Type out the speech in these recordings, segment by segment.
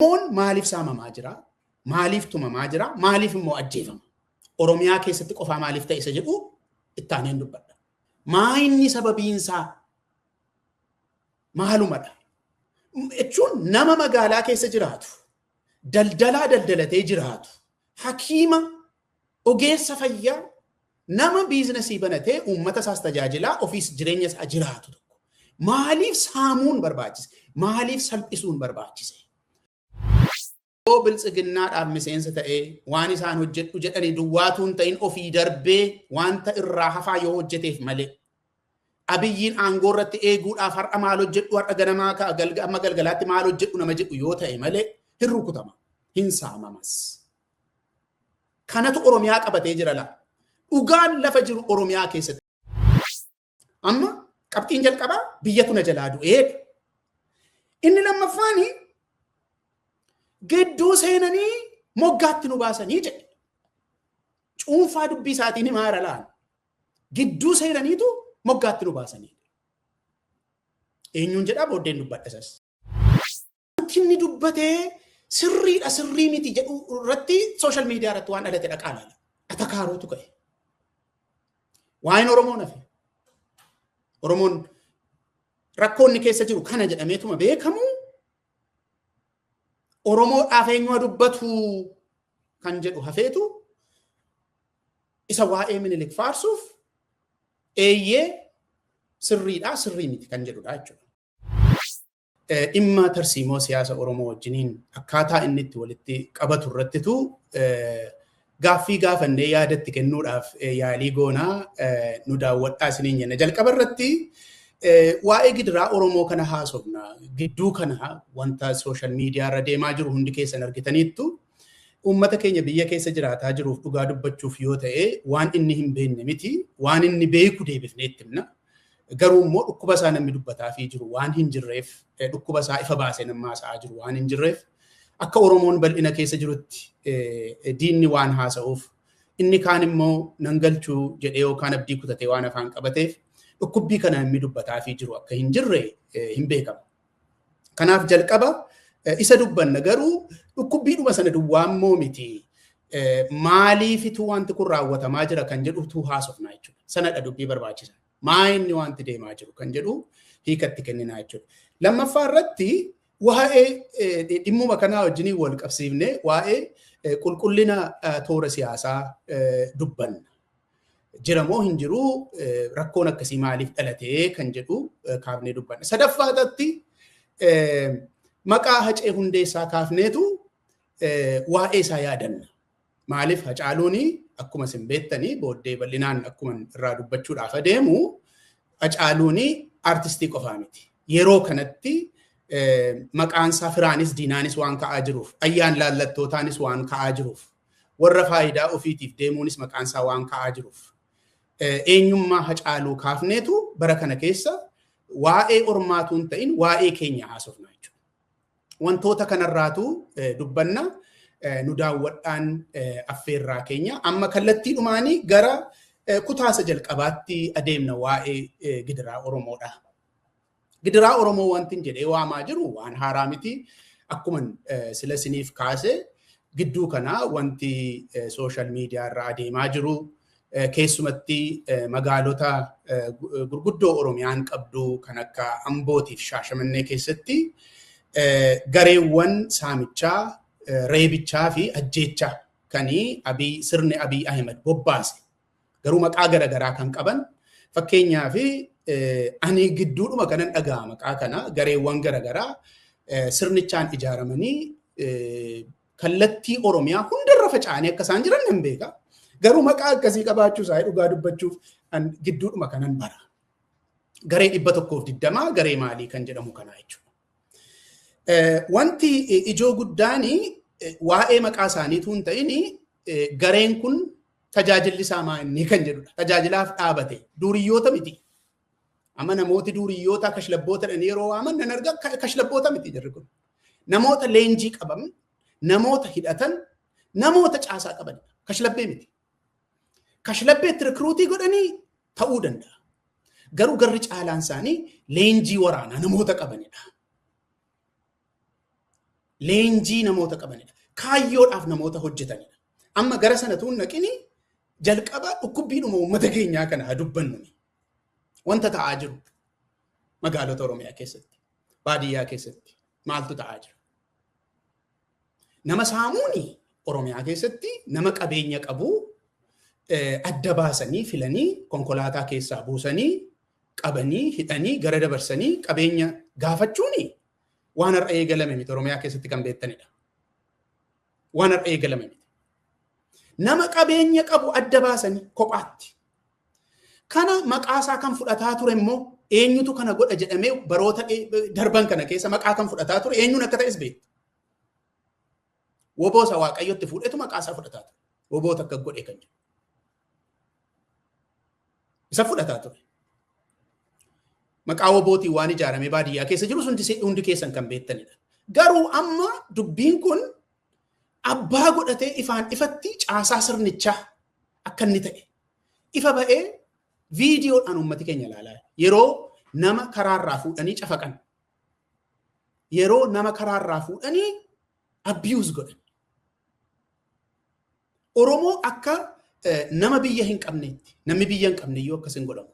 Oromoon maaliif saamamaa jira? Maaliif tumamaa jira? Maaliif immoo ajjeefama? Oromiyaa keessatti qofaa maaliif ta'e isa jedhu itti aaneen dubbadha. Maa inni sababiinsaa maalumadha? Jechuun nama magaalaa keessa jiraatu, daldalaa daldalatee jiraatu, hakiima, ogeessa fayyaa, nama biizinasii banatee uummata isaas tajaajilaa ofiis jireenya isaa jiraatu tokko. Maaliif saamuun barbaachise? Maaliif salphisuun barbaachise? Yoo biltsiginnaadhaaf miseensa ta'ee waan isaan hojjedhu jedhanii duwwaatu hin ta'in ofii darbee wanta irraa hafaa yoo hojjeteef malee Abiyyiin aangoo irratti eeguudhaaf har'a maal hojjedhu, har'a ganamaa amma galgalaatti maal hojjedhu nama jedhu yoo ta'e malee hin rukutama, hin saamamas. Kanatu Oromiyaa qabatee jira laa. Dhugaan lafa jiru Oromiyaa keessatti. Amma qabxiin jalqabaa biyyatu na jalaa du'eedha. Inni lammaffaani gidduu seenanii moggaatti nu baasanii jedhe. Cuunfaa dubbii isaatiin himaara laan. Gidduu seenaniitu moggaatti nu baasanii. Eenyuun jedhaa booddeen dubbadha isas. Wanti inni dubbatee sirriidha sirrii miti jedhu irratti sooshaal miidiyaa irratti waan dhalate dhaqaa ilaala. Atakaaruutu ka'e. Waa'een Oromoon hafe. Oromoon rakkoonni keessa jiru kana jedhameetuma beekamu Oromoodhaaf eenyu dubbatu kan jedhu hafeetu isa waa'ee Minilik faarsuuf eeyyee sirriidha sirrii miti kan jedhudha jechuudha. Dhimma tarsiimoo siyaasa Oromoo wajjiniin akkaataa inni itti walitti qabatu irrattitu gaaffii gaafannee yaadatti kennuudhaaf yaalii goonaa nu daawwadhaa isiniin jenna. Jalqaba irratti waa'ee gidiraa Oromoo kana haasofna. Gidduu kana wanta sooshaal miidiyaa irra deemaa jiru hundi keessan argitaniittu uummata keenya biyya keessa jiraataa jiruuf dhugaa dubbachuuf yoo ta'e waan inni hin beekne miti, waan inni beeku deebifnee itti himna. Garuu immoo dhukkuba isaa namni dubbataafii jiru waan hin jirreef, dhukkuba isaa ifa baasee namni haasa'aa jiru waan hin jirreef, akka Oromoon bal'ina keessa jirutti diinni waan haasa'uuf, inni kaan immoo nan galchuu jedhee yookaan abdii kutatee waan afaan qabateef dhukkubbii kana namni dubbataafii jiru akka hin jirre hin beekamu. Kanaaf jalqaba isa dubbanna garuu dhukkubbiidhuma sana duwwaa immoo miti. Maaliifitu wanti kun raawwatamaa jira kan jedhutu haasofna jechuudha. Sanadha dubbii barbaachisa. Maa inni wanti deemaa jiru kan jedhu hiikatti kenninaa jechuudha. Lammaffaa irratti waa'ee dhimmuma kanaa wajjiniin wal qabsiifnee waa'ee qulqullina toora siyaasaa dubbanna. Jira moo hin jiru rakkoon akkasii maaliif dhalatee kan jedhu kaafnee dubbanna. Sadaffaa irratti maqaa Hacee Hundeessaa kaafneetu waa'ee isaa yaadanna. Maaliif Hacaaluun akkuma isin beektanii booddee bal'inaan akkuma irraa dubbachuudhaaf adeemu Hacaaluun aartistii qofaa miti. Yeroo kanatti maqaan isaa firaanis diinaanis waan ka'aa jiruuf, ayyaan laallattootaanis waan ka'aa jiruuf, warra faayidaa ofiitiif deemuunis maqaan isaa waan ka'aa jiruuf, eenyummaa Hacaaluu kaafneetu bara kana keessa waa'ee ormaatu hin ta'in waa'ee keenya haasofna jechuudha. Wantoota kanarraatu dubbanna nu daawwadhaan affeerraa keenya. Amma kallattii dhumaanii gara kutaasa jalqabaatti adeemna waa'ee gidiraa Oromoodha. Gidiraa Oromoo wanti jedhee waamaa jiru waan haaraa miti. Akkuma sila isiniif kaase gidduu kanaa wanti sooshaal miidiyaa irra adeemaa jiru keessumatti magaalota gurguddoo Oromiyaan qabdu kan akka Ambootiif Shaashamannee keessatti gareewwan saamichaa, reebichaa fi ajjeechaa kan sirni Abiy Ahmed bobbaase garuu maqaa garaagaraa kan qaban fakkeenyaaf ani gidduudhuma kanan dhaga'a maqaa kana gareewwan garaagaraa sirnichaan ijaaramanii kallattii Oromiyaa hundarra faca'anii akka isaan jiran nan beeka. Garuu maqaa akkasii qabaachuu isaa dhugaa dubbachuuf gidduudhuma kanan bara. Garee 120 garee maalii kan jedhamu kana jechuudha. Wanti ijoo guddaan waa'ee maqaa isaaniitu hin ta'in gareen kun tajaajilli isaa maa inni kan jedhudha. Tajaajilaaf dhaabate duuriyyoota miti. Amma namooti duuriyyoota kashlabboota jedhanii yeroo waaman nan arga kashlabboota miti jarri kun. Namoota leenjii qaban, namoota hidhatan, namoota caasaa qabanidha. Kashlabbee miti. Kashlabbeetti rikruutii godhanii ta'uu danda'a. Garuu garri caalaan isaanii leenjii waraanaa namoota qabanidha. Leenjii namoota qabanidha. Kaayyoodhaaf namoota hojjetanidha. Amma gara sanatuun naqini jalqaba dhukkubbiidhuma uummata keenyaa kana haa dubbannu. Wanta ta'aa jiru magaalota Oromiyaa keessatti, baadiyyaa keessatti maaltu ta'aa jira? Nama saamuuni Oromiyaa keessatti nama qabeenya qabu adda baasanii filanii konkolaataa keessaa buusanii qabanii hidhanii gara dabarsanii qabeenya gaafachuuni waan har'a eegalame miti Oromiyaa keessatti kan beektanidha. Waan har'a eegalame miti. Nama qabeenya qabu adda baasanii kophaatti. Kana maqaasaa kan fudhataa ture immoo eenyutu kana godha jedhamee baroota darban kana keessa maqaa kan fudhataa ture eenyuun akka ta'es beektu. Woboosa Waaqayyotti fuudhetu maqaasaa fudhataa ture. Woboota akka godhe kan jiru. Isa fudhataa ture. Maqaa wobootiin waan ijaaramee baadiyyaa keessa jiru hundi keessan kan beektanidha. Garuu amma dubbiin kun abbaa godhatee ifaan ifatti caasaa sirnichaa akka inni ta'e ifa ba'ee viidiyoodhaan uummati keenya ilaalaa yeroo nama karaarraa fuudhanii cafaqan, yeroo nama karaarraa fuudhanii abuse godhan. Oromoo akka nama biyya hin qabneetti, namni biyya hin qabne iyyuu akkas hin godhamu.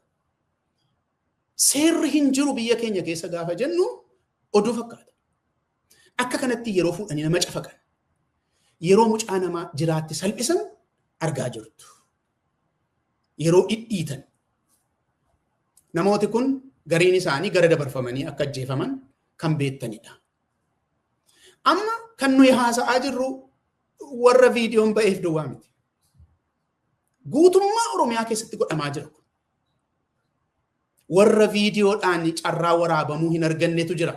Seerri hin jiru biyya keenya keessa gaafa jennu oduu fakkaata. Akka kanatti yeroo fuudhanii nama cafaqan, yeroo mucaa namaa jiraatti salphisan argaa jirtu. Yeroo dhidhiitan. Namooti kun gariin isaanii gara dabarfamanii akka ajjeefaman kan beektanidha. Amma kan nuyi haasa'aa jirru warra viidiyoon ba'eef duwwaa miti. Guutummaa Oromiyaa keessatti godhamaa jira. Warra viidiyoodhaan carraa waraabamuu hin argannetu jira.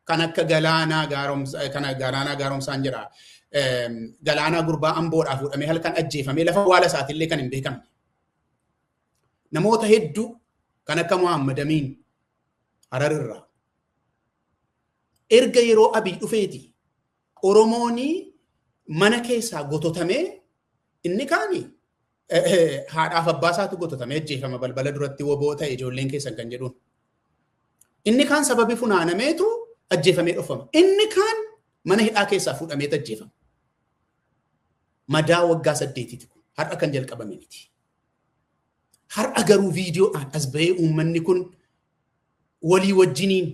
Kan akka Galaanaa Gaaromsaan jira. Galaanaa gurbaa Amboodhaa fuudhamee halkan ajjeefamee lafa awwaala isaatiillee kan hin beekamne. Namoota hedduu kan akka Muhammad Amiin Hararirraa. Erga yeroo Abiy dhufeeti Oromooni mana keessaa gototamee inni kaani haadhaaf abbaa isaatu gototamee ajjeefama balbala duratti woboo ta'e ijoolleen keessan kan jedhuun. Inni kaan sababi funaanameetu ajjeefamee dhofama. Inni kaan mana hidhaa keessaa fuudhameetu ajjeefama. Madaa waggaa 8 kun har'a kan jalqabame miti. Har'a garuu viidiyoodhaan as ba'ee uummanni kun walii wajjiniin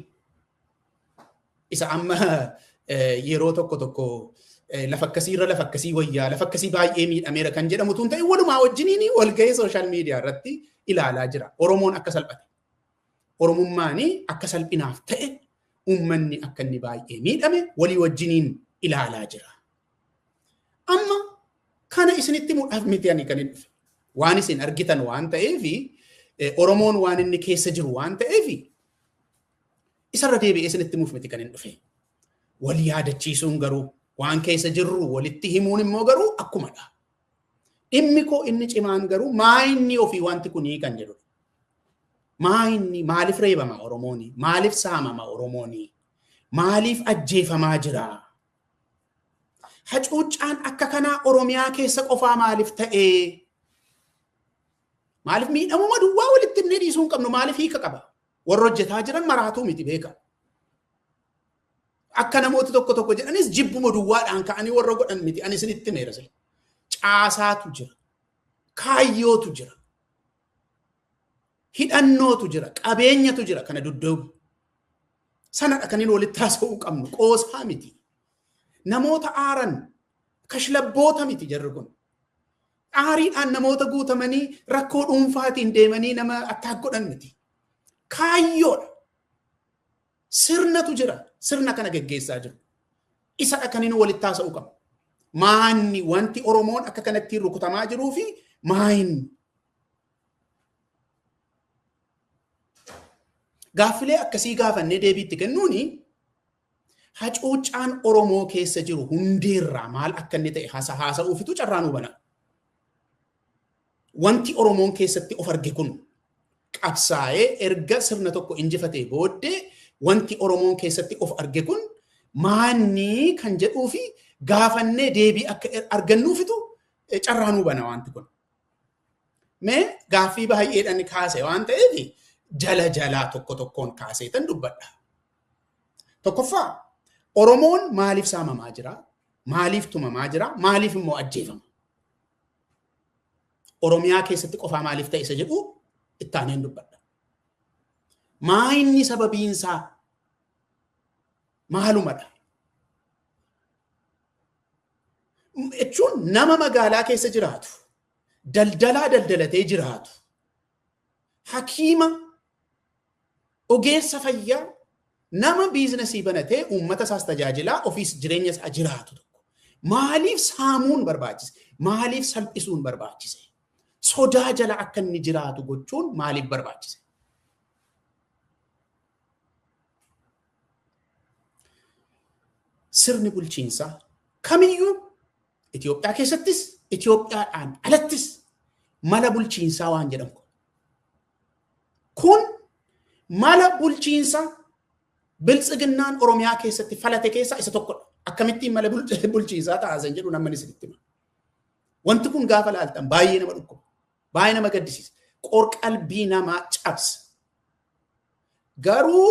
isa amma yeroo tokko tokko lafa akkasiirra lafa akkasii wayyaa lafa akkasii baay'ee miidhameera kan jedhamu tun ta'e walumaa wajjiniin wal ga'ee sooshaal miidiyaa irratti ilaalaa jira. Oromoon akka salphate. Oromummaan akka salphinaaf ta'e uummanni akka inni baay'ee miidhame walii wajjiniin ilaalaa jira. Amma kana isinitti himuudhaaf miti ani kan hin dhufe. Waan isin argitan waan ta'eef Oromoon waan inni keessa jiru waan ta'eef isarra deebi'ee isinitti himuuf miti kan hin dhufe. Wal yaadachiisuun garuu waan keessa jirru walitti himuun immoo garuu akkumadha. Dhimmi koo inni cimaan garuu maa inni ofii wanti kunii kan jedhudha. Maa inni maaliif reebama Oromooni? Maaliif saamama Oromooni? Maaliif ajjeefamaa jira? Hacuuccaan akka kanaa Oromiyaa keessa qofaa maaliif ta'ee? Maaliif miidhamuma duwwaa walitti himnee dhiisuu hin qabnu? Maaliif hiika qaba? Warra hojjetaa jiran maraatuu miti beeka. Akka namooti tokko tokko jedhanis jibbuma duwwaadhaan ka'anii warra godhan miti. Ani isinitti himeera sila. Caasaatu jira. Kaayyootu jira. Hidhannootu jira. Qabeenyatu jira. Kana dudduuba. Sanadha kan inni walitti haasa'uu qabnu. Qoosaa miti. Namoota aaran kashlabboota miti jarri kun. Aariidhaan namoota guutamanii rakkoo dhuunfaatiin deemanii nama attaak godhan miti. Kaayyoodha. Sirnatu jira. Sirna kana geggeessaa jiru. Isadha kan inni walitti haasa'uu qabu. Maanni wanti Oromoon akka kanatti rukutamaa jiruu fi maayinni. Gaaffilee akkasii gaafannee deebiitti kennuuni hacuuccaan Oromoo keessa jiru hundeerraa maal akka inni ta'e haasa'uufitu carraa nuu bana. Wanti Oromoon keessatti of arge kun qabsaa'ee erga sirna tokko injifatee booddee wanti Oromoon keessatti of arge kun maanni kan jedhuu fi gaafannee deebii akka argannuufitu carraa nuu bana wanti kun. Mee gaaffii baay'eedhaan kaase waan ta'eef jala jalaa tokko tokkoon kaaseetan dubbadha. Tokkoffaa Oromoon maaliif saamamaa jira? Maaliif tumamaa jira? Maaliif immoo ajjeefama? Oromiyaa keessatti qofaa maaliif ta'e isa jedhu ittaaneen dubbadha. Maa inni sababiinsaa maalumadha? Jechuun nama magaalaa keessa jiraatu, daldalaa daldalatee jiraatu, hakiima, ogeessa fayyaa, nama biizinasii banatee uummata isaas tajaajilaa ofiis jireenya isaa jiraatu tokko. Maaliif saamuun barbaachise? Maaliif salphisuun barbaachise? Sodaa jala akka inni jiraatu gochuun maaliif barbaachise? Sirni bulchiinsaa kamiyyuu Itoophiyaa keessattis Itoophiyaadhaan alattis mala bulchiinsaa waan jedhamu. Kun mala bulchiinsaa biltsiginnaan Oromiyaa keessatti falate keessaa isa tokkodha. Akkamittiin mala bulchiinsaa ta'a jedhu namni isinitti hima. Wanti kun gaafa laaltan baay'ee nama dhukkuba. Baay'ee nama gaddisiisa. Qorqalbii namaa cabsa. Garuu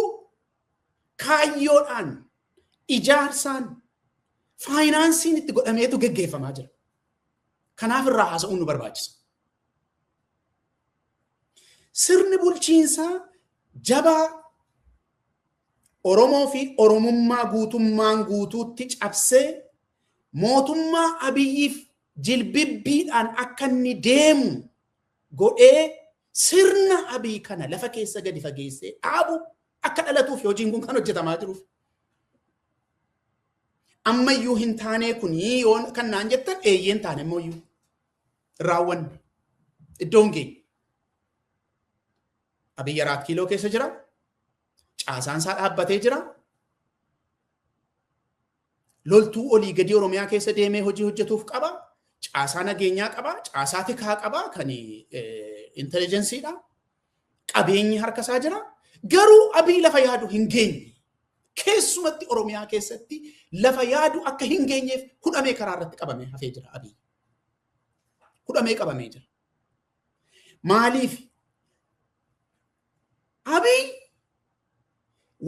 kaayyoodhaan ijaarsaan faayinaansiin itti godhameetu geggeeffamaa jira. Kanaaf irraa haasa'uun nu barbaachisa. Sirni bulchiinsaa jabaa Oromoo fi Oromummaa guutummaan guutuutti cabsee mootummaa Abiyyiif jilbibbiidhaan akka inni deemu godhee sirna Abiy kana lafa keessa gadi fageessee dhaabu akka dhalatuuf hojiin kun kan hojjetamaa jiruuf. Ammayyuu hin taane kuni yoo kan naan jettan eeyyeen taane ammayyuu raawwanne iddoon geenye. Abiy 4 kiiloo keessa jira. Caasaan isaa dhaabbatee jira. Loltuu olii gadi Oromiyaa keessa deemee hojii hojjetuuf qaba. Caasaa nageenyaa qaba. Caasaa tikaa qaba. Kan intelijensiidha. Qabeenyi harka isaa jira. Garuu Abiy lafa yaadu hin geenye. Keessumatti Oromiyaa keessatti lafa yaadu akka hin geenyeef hudhamee karaa irratti qabamee hafee jira Abiy. Hudhamee qabamee jira. Maaliif? Abiy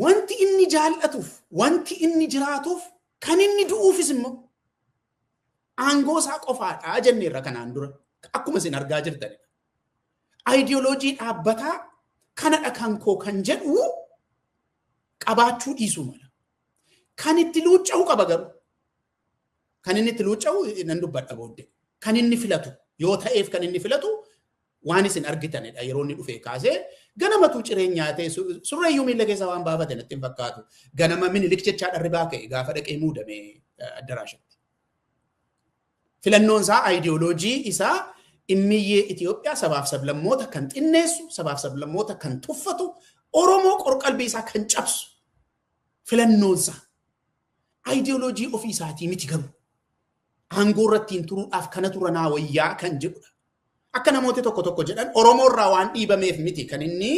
wanti inni jaallatuuf, wanti inni jiraatuuf, kan inni du'uufis immoo aangoo isaa qofaadha jenneerra kanaan dura. Akkuma isin argaa jirtanidha. Ayidiyooloojii dhaabbataa kanadha kan koo kan jedhu qabaachuu dhiisuu mala. Kan itti luucca'u qaba garuu. Kan inni itti luucca'u nan dubbadha booddee. Kan inni filatu yoo ta'eef kan inni filatu waan isin argitanidha yeroo inni dhufee kaasee ganamatu cireen nyaatee surreeyyuu miila keessaa waan baafate natti hin fakkaatu. Ganama Minilik jechaa dharribaa ka'e gaafa dhaqee muudame addaraashatti. Filannoon isaa ayidiyooloojii isaa immiyyee Itoophiyaa sabaaf sablammoota kan xinneessu, sabaaf sablammoota kan tuffatu, Oromoo qorqalbii isaa kan cabsu filannoon isaa ayidiyooloojii ofii isaatii miti garuu aangoo irratti hin turuudhaaf kana turanaa wayyaa kan jedhudha. Akka namooti tokko tokko jedhan Oromoo irraa waan dhiibameef miti kan inni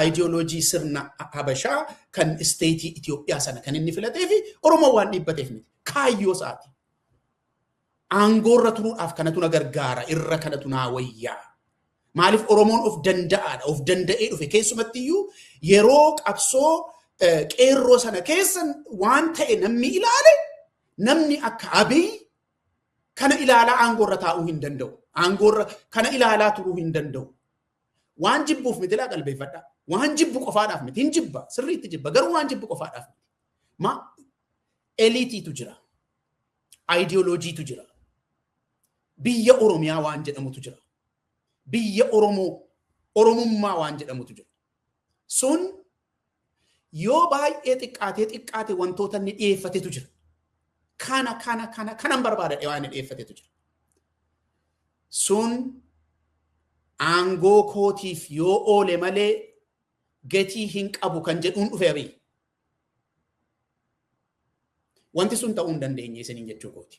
ayidiyooloojii sirna Habashaa kan isteetii Itoophiyaa sana kan inni filatee fi Oromoo waan dhiibbateef miti. Kaayyoo isaati. Aangoo irra turuudhaaf kanatu na gargaara, irra kanatu naa wayyaa. Maaliif Oromoon of danda'aadha, of danda'ee dhufe keessumattiyyuu yeroo qabsoo qeerroo sana keessa waan ta'e namni ilaale namni akka Abiy kana ilaalaa aangoo irra taa'uu hin danda'u. Aangoo irra kana ilaalaa turuu hin danda'u. Waan jibbuuf miti laa qalbeeffadha. Waan jibbu qofaadhaaf miti. Hin jibba, sirriitti jibba. Garuu waan jibbu qofaadhaaf miti. Ma eliitiitu jira. Ayidiyooloojiitu jira. Biyya Oromiyaa waan jedhamutu jira. Biyya Oromoo, Oromummaa waan jedhamutu jira. Sun yoo baay'ee xiqqaatee xiqqaate wantoota inni dhiyeeffatetu jira. Kana kana kana kanan barbaadadhe waan inni dhiyeeffatetu jira. Sun aangoo kootiif yoo oole malee gatii hin qabu kan jedhuun dhufe Abiy. Wanti sun ta'uu hin dandeenye isiniin jechuu kooti.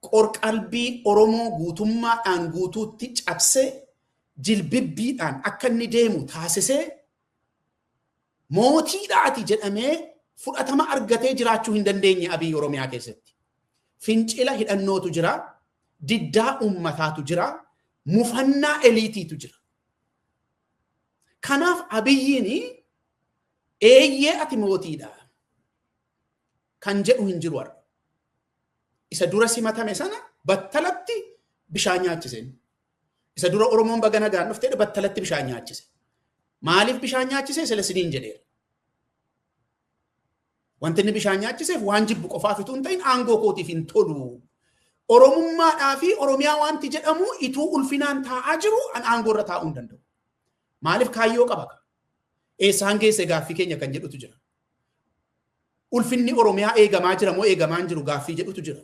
Qorqalbii Oromoo guutummaadhaan guutuutti cabsee jilbibbiidhaan akka inni deemu taasisee mootiidhaati jedhamee fudhatama argatee jiraachuu hin dandeenye Abiy Oromiyaa keessatti. Fincila hidhannootu jira, diddaa uummataatu jira, mufannaa eliitiitu jira. Kanaaf Abiyyiin Eeyyee ati mootiidha kan jedhu hin jiru har'a. Isa dura simatame sana battalatti bishaan nyaachise. Isa dura Oromoon baga nagaan dhuftee battalatti bishaan nyaachise. Maaliif bishaan nyaachise? Sila siniin jedheera. Wanti inni bishaan nyaachiseef waan jibbu qofaaf utuu hin ta'in aangoo kootiif hin tolu. Oromummaadhaa fi Oromiyaa wanti jedhamu ituu ulfinaan taa'aa jiru an aangoo irra taa'uu hin danda'u. Maaliif kaayyoo qaba? Eessaan geesse gaaffii keenya kan jedhutu jira. Ulfinni Oromiyaa eegamaa jira moo eegamaa hin jiru gaaffii jedhutu jira.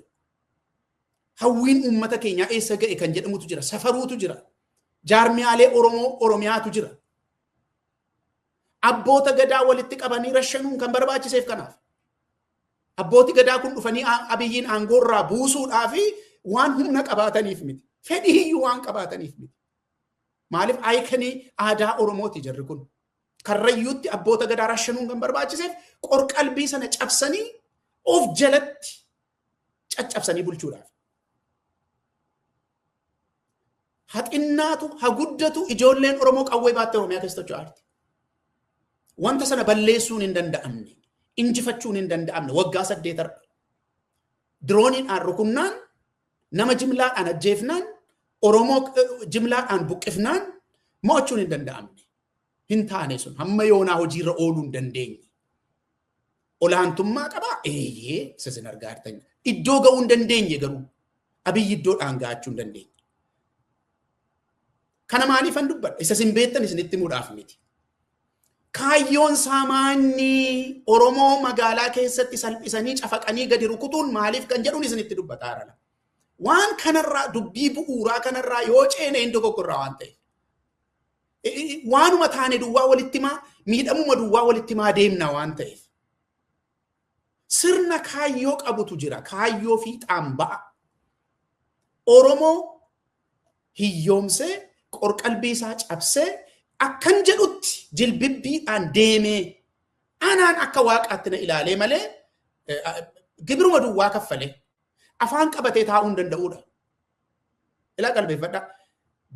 Hawwiin uummata keenyaa eessa ga'e kan jedhamutu jira. Safaruutu jira. Jaarmiyaalee Oromoo Oromiyaatu jira. Abboota gadaa walitti qabanii rashanuun kan barbaachiseef kanaaf. Abbooti gadaa kun dhufanii Abiyyiin aangoo irraa buusuudhaa fi waan humna qabaataniif miti. Fedhii iyyuu waan qabaataniif miti. Maaliif aayikanii aadaa Oromooti jarri kun. Karrayyuutti abboota gadaa rashanuun kan barbaachiseef qorqalbii sana cabsanii of jalatti caccabsanii bulchuudhaaf. Haxinnaatu haguddatu ijoolleen Oromoo qawwee baattee Oromiyaa keessa socho'aa jirti. Wanta sana balleessuun hin danda'amne, injifachuun hin danda'amne waggaa 8 har'a. Dirooniidhaan rukunnaan, nama jimlaadhaan ajjeefnaan, Oromoo jimlaadhaan buqqifnaan mo'achuun hin danda'amne. Hin taane sun hamma yoonaa hojiirra ooluu hin dandeenye. Olaantummaa qabaa? Eeyyee, isa isin argaa jirtan. Iddoo ga'uu hin dandeenye garuu Abiyyi iddoodhaan ga'achuu hin dandeenye. Kana maaliifan dubbadha? Isa isin beektan isinitti himuudhaaf miti. Kaayyoon saamaanni Oromoo magaalaa keessatti salphisanii cafaqanii gadi rukutuun maaliif kan jedhuun isinitti dubbataa jira. Waan kanarraa dubbii bu'uuraa kanarraa yoo ceene hin dogoggorraa waan ta'eef. Waanuma taane duwwaa walitti himaa, miidhamuma duwwaa walitti himaa deemna waan ta'eef. Sirna kaayyoo qabutu jira. Kaayyoo fiixaan ba'a. Oromoo hiyyoomsee qorqalbii isaa cabsee akkan jedhutti jilbibbiidhaan deemee anaan akka waaqaatti na ilaalee malee gibiruma duwwaa kaffalee afaan qabatee taa'uu hin danda'uudha. Ilaa qalbeeffadhaa.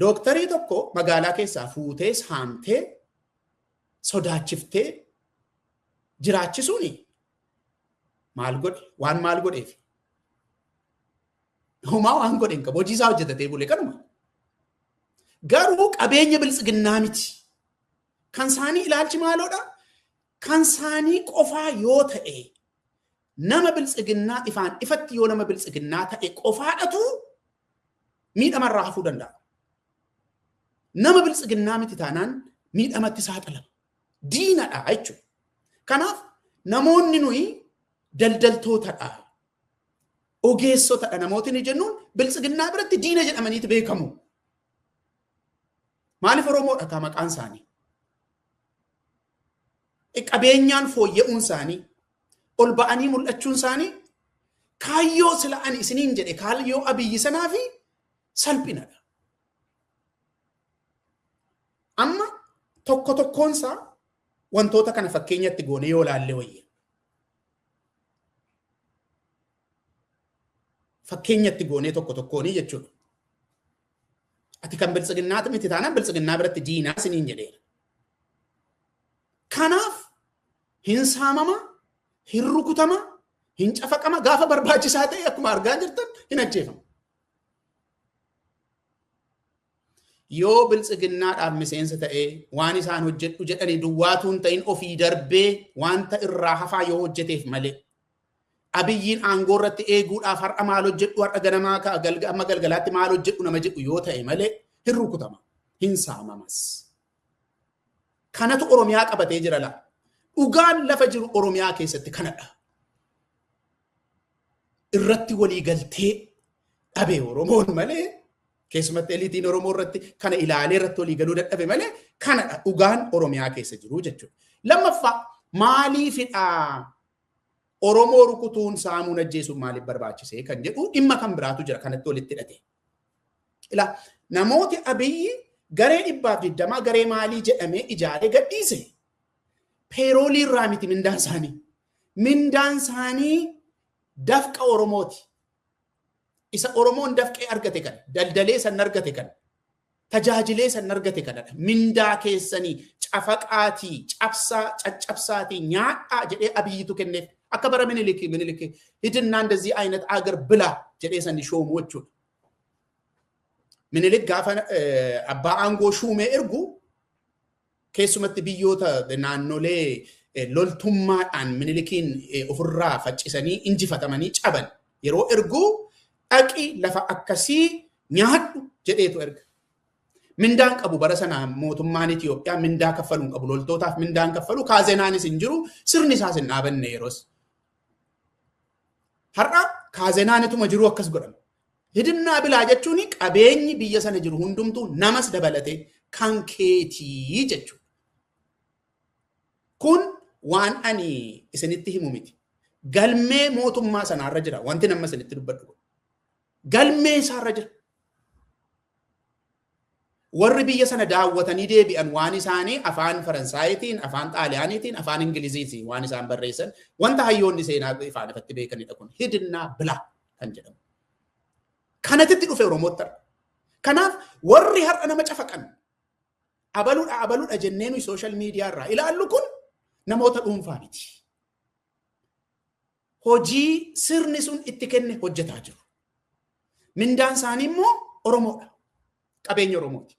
Dooktarii tokko magaalaa keessaa fuutee saamtee sodaachiftee jiraachisuuni maal godhe? Waan maal godheef? Homaa waan godhe hin qabu. Hojii isaa hojjetatee bule kanuma. Garuu qabeenya biltsiginnaa miti. Kan isaanii ilaalchi maaloodha? Kan isaanii qofaa yoo ta'e nama biltsiginnaa ifaan ifatti yoo nama biltsiginnaa ta'e qofaadhatu miidhamarraa hafuu danda'a. Nama biltsiginnaa miti taanaan miidhamatti saaxilama. Diinadha jechuudha. Kanaaf namoonni nuyi daldaltootadha. Ogeessotadha namootni jennuun biltsiginnaa biratti diina jedhamaniitu beekamu. Maaliif Oromoodha kaa maqaan isaanii? Qabeenyaan fooyya'uun isaanii, ol ba'anii mul'achuun isaanii kaayyoo sila ani isiniin jedhe kaayyoo Abiyyi sanaa fi salphinadha. Amma tokko tokkoonsaa wantoota kana fakkeenyatti goonee yoo laalle wayya. Fakkeenyatti goonee tokko tokkoonii jechuudha. Ati kan biltsiginnaati miti taanaan biltsiginnaa biratti diinaa isiniin jedheera. Kanaaf hin saamama, hin rukutama, hin cafaqama gaafa barbaachisaa ta'e akkuma argaa jirtan hin ajjeefama. Yoo biltsiginnaadhaaf miseensa ta'ee waan isaan hojjedhu jedhanii duwwaatu hin ta'in ofii darbee wanta irraa hafaa yoo hojjeteef malee. Abiyyiin aangoo irratti eeguudhaaf har'a maal hojjedhu har'a ganamaa amma galgalaatti maal hojjedhu nama jedhu yoo ta'e malee hin rukutama, hin saamamas. Kanatu Oromiyaa qabatee jira laa. Dhugaan lafa jiru Oromiyaa keessatti kanadha. Irratti walii galtee dhabe Oromoon malee keessumatti eliitiin Oromoo irratti kana ilaalee irratti walii galuu dadhabe malee kanadha dhugaan Oromiyaa keessa jiru jechuudha. Lammaffaa maaliifidhaa Oromoo rukutuun saamuun ajjeesuun maaliif barbaachisee kan jedhu dhimma kan biraatu jira kanatti walitti hidhate. Ilaa namooti Abiyyi garee 120 garee maalii jedhamee ijaaree gadhiise. Peeroolii irraa miti mindaan isaanii. Mindaan isaanii dafqa Oromooti. Isa Oromoon dafqee argate kana, daldalee san argate kana, tajaajilee san argate kanadha. Mindaa keessanii Cafaqaatii, cabsaa, caccabsaatii, nyaadhaa jedhee Abiyyitu kenneef. Akka bara Minilik ሂድና እንደዚህ አይነት አገር ብላ jedhee sani shoomuu jechuudha. Minilik gaafa abbaa aangoo shuumee ergu keessumatti biyyoota naannolee loltummaadhaan Minilikiin ofirraa faccisanii injifatamanii caban yeroo ergu dhaqi lafa akkasii nyaadhu jedheetu erga. Mindaan qabu bara sana mootummaan Itoophiyaa mindaa kaffaluu hin qabu, loltootaaf mindaan kaffalu, kaazenaanis hin jiru, sirni isaas hin dhaabanne yeroos. Har'a kaazenaanituma jiru akkas godhama. Hidinnaa bilaa jechuun qabeenyi biyya sana jiru hundumtuu namas dabalatee kan keetii jechuudha. Kun waan ani isinitti himu miti. Galmee mootummaa sanaarra jira. Wanti nama isinitti dubbadhu. Galmee isaarra jira. Warri biyya sana daawwatanii deebi'an waan isaanii afaan Faransaayitiin, afaan Xaaliyaaniitiin, afaan Ingiliziitiin waan isaan barreessan wanta hayyoonni seenaa ifaan ifatti beekanidha kun. Hidinnaa bilaa kan jedhamu. Kanatitti dhufe Oromootti har'a. Kanaaf warri har'a nama cafaqan abaluudha abaluudha jennee nuyi sooshaal miidiyaa irraa ilaallu kun namoota dhuunfaa miti. Hojii sirni sun itti kenne hojjetaa jiru. Mindaan isaanii immoo Oromoodha. Qabeenya Oromooti.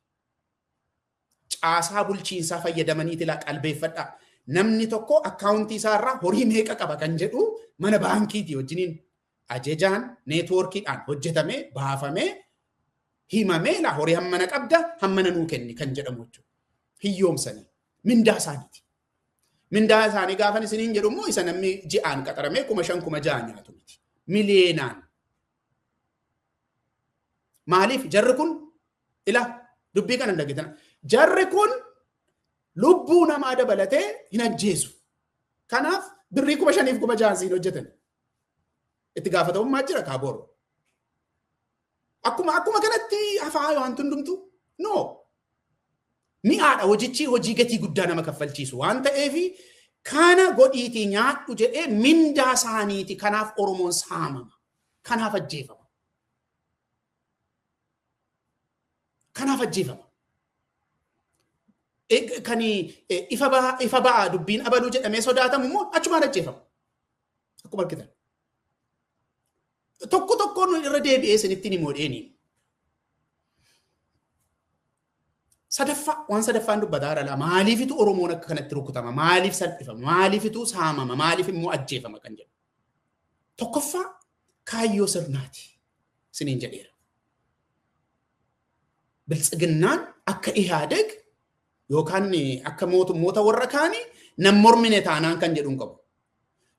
Caasaa bulchiinsaa fayyadamaniiti laa qalbeeffadhaa. Namni tokko akkaawuntii isaarraa horii meeqa qaba kan jedhu mana baankiitii wajjiniin ajajaan neetwoorkiidhaan hojjetamee baafamee himamee laa horii hammana qabda hammana nuu kenni kan jedhamu jechuudha. Hiyyoomsanii mindaa isaaniiti. Mindaa isaanii gaafan isiniin jedhu immoo isa namni ji'aan qaxaramee 5,000 6,000 nyaatu miti. Miliyeenaan. Maaliif jarri kun ila dubbii kana hin dhageetana. Jarri kun lubbuu namaa dabalatee hin ajjeesu. Kanaaf birrii 5,000 fi 6,000 siin hojjetan. Itti gaafatamummaa jira kaabooro. Akkuma kanatti hafaa waan hundumtu no. Mi'aadha hojichi hojii gatii guddaa nama kaffalchiisu waan ta'eef kana godhiitii nyaadhu jedhee mindaa isaaniiti. Kanaaf Oromoon saamama. Kanaaf ajjeefama. Kanaaf ajjeefama. Kan ifa ba'aa dubbiin abaluu jedhamee sodaatamu immoo achumaan ajjeefama. Akkuma argitan. Tokko tokkoon irra deebi'ee isinitti ni moodheeni. Sadaffaa waan sadaffaan dubbataa jira. Maaliifitu Oromoon akka kanatti rukutama? Maaliif salphifama? Maaliifitu saamama? Maaliif immoo ajjeefama kan jedhu? Tokkoffaa kaayyoo sirnaati isiniin jedheera. Biltsiginnaan akka Ihaadeg yookaan akka mootummoota warra kaanii nam mormine taanaan kan jedhu hin qabu.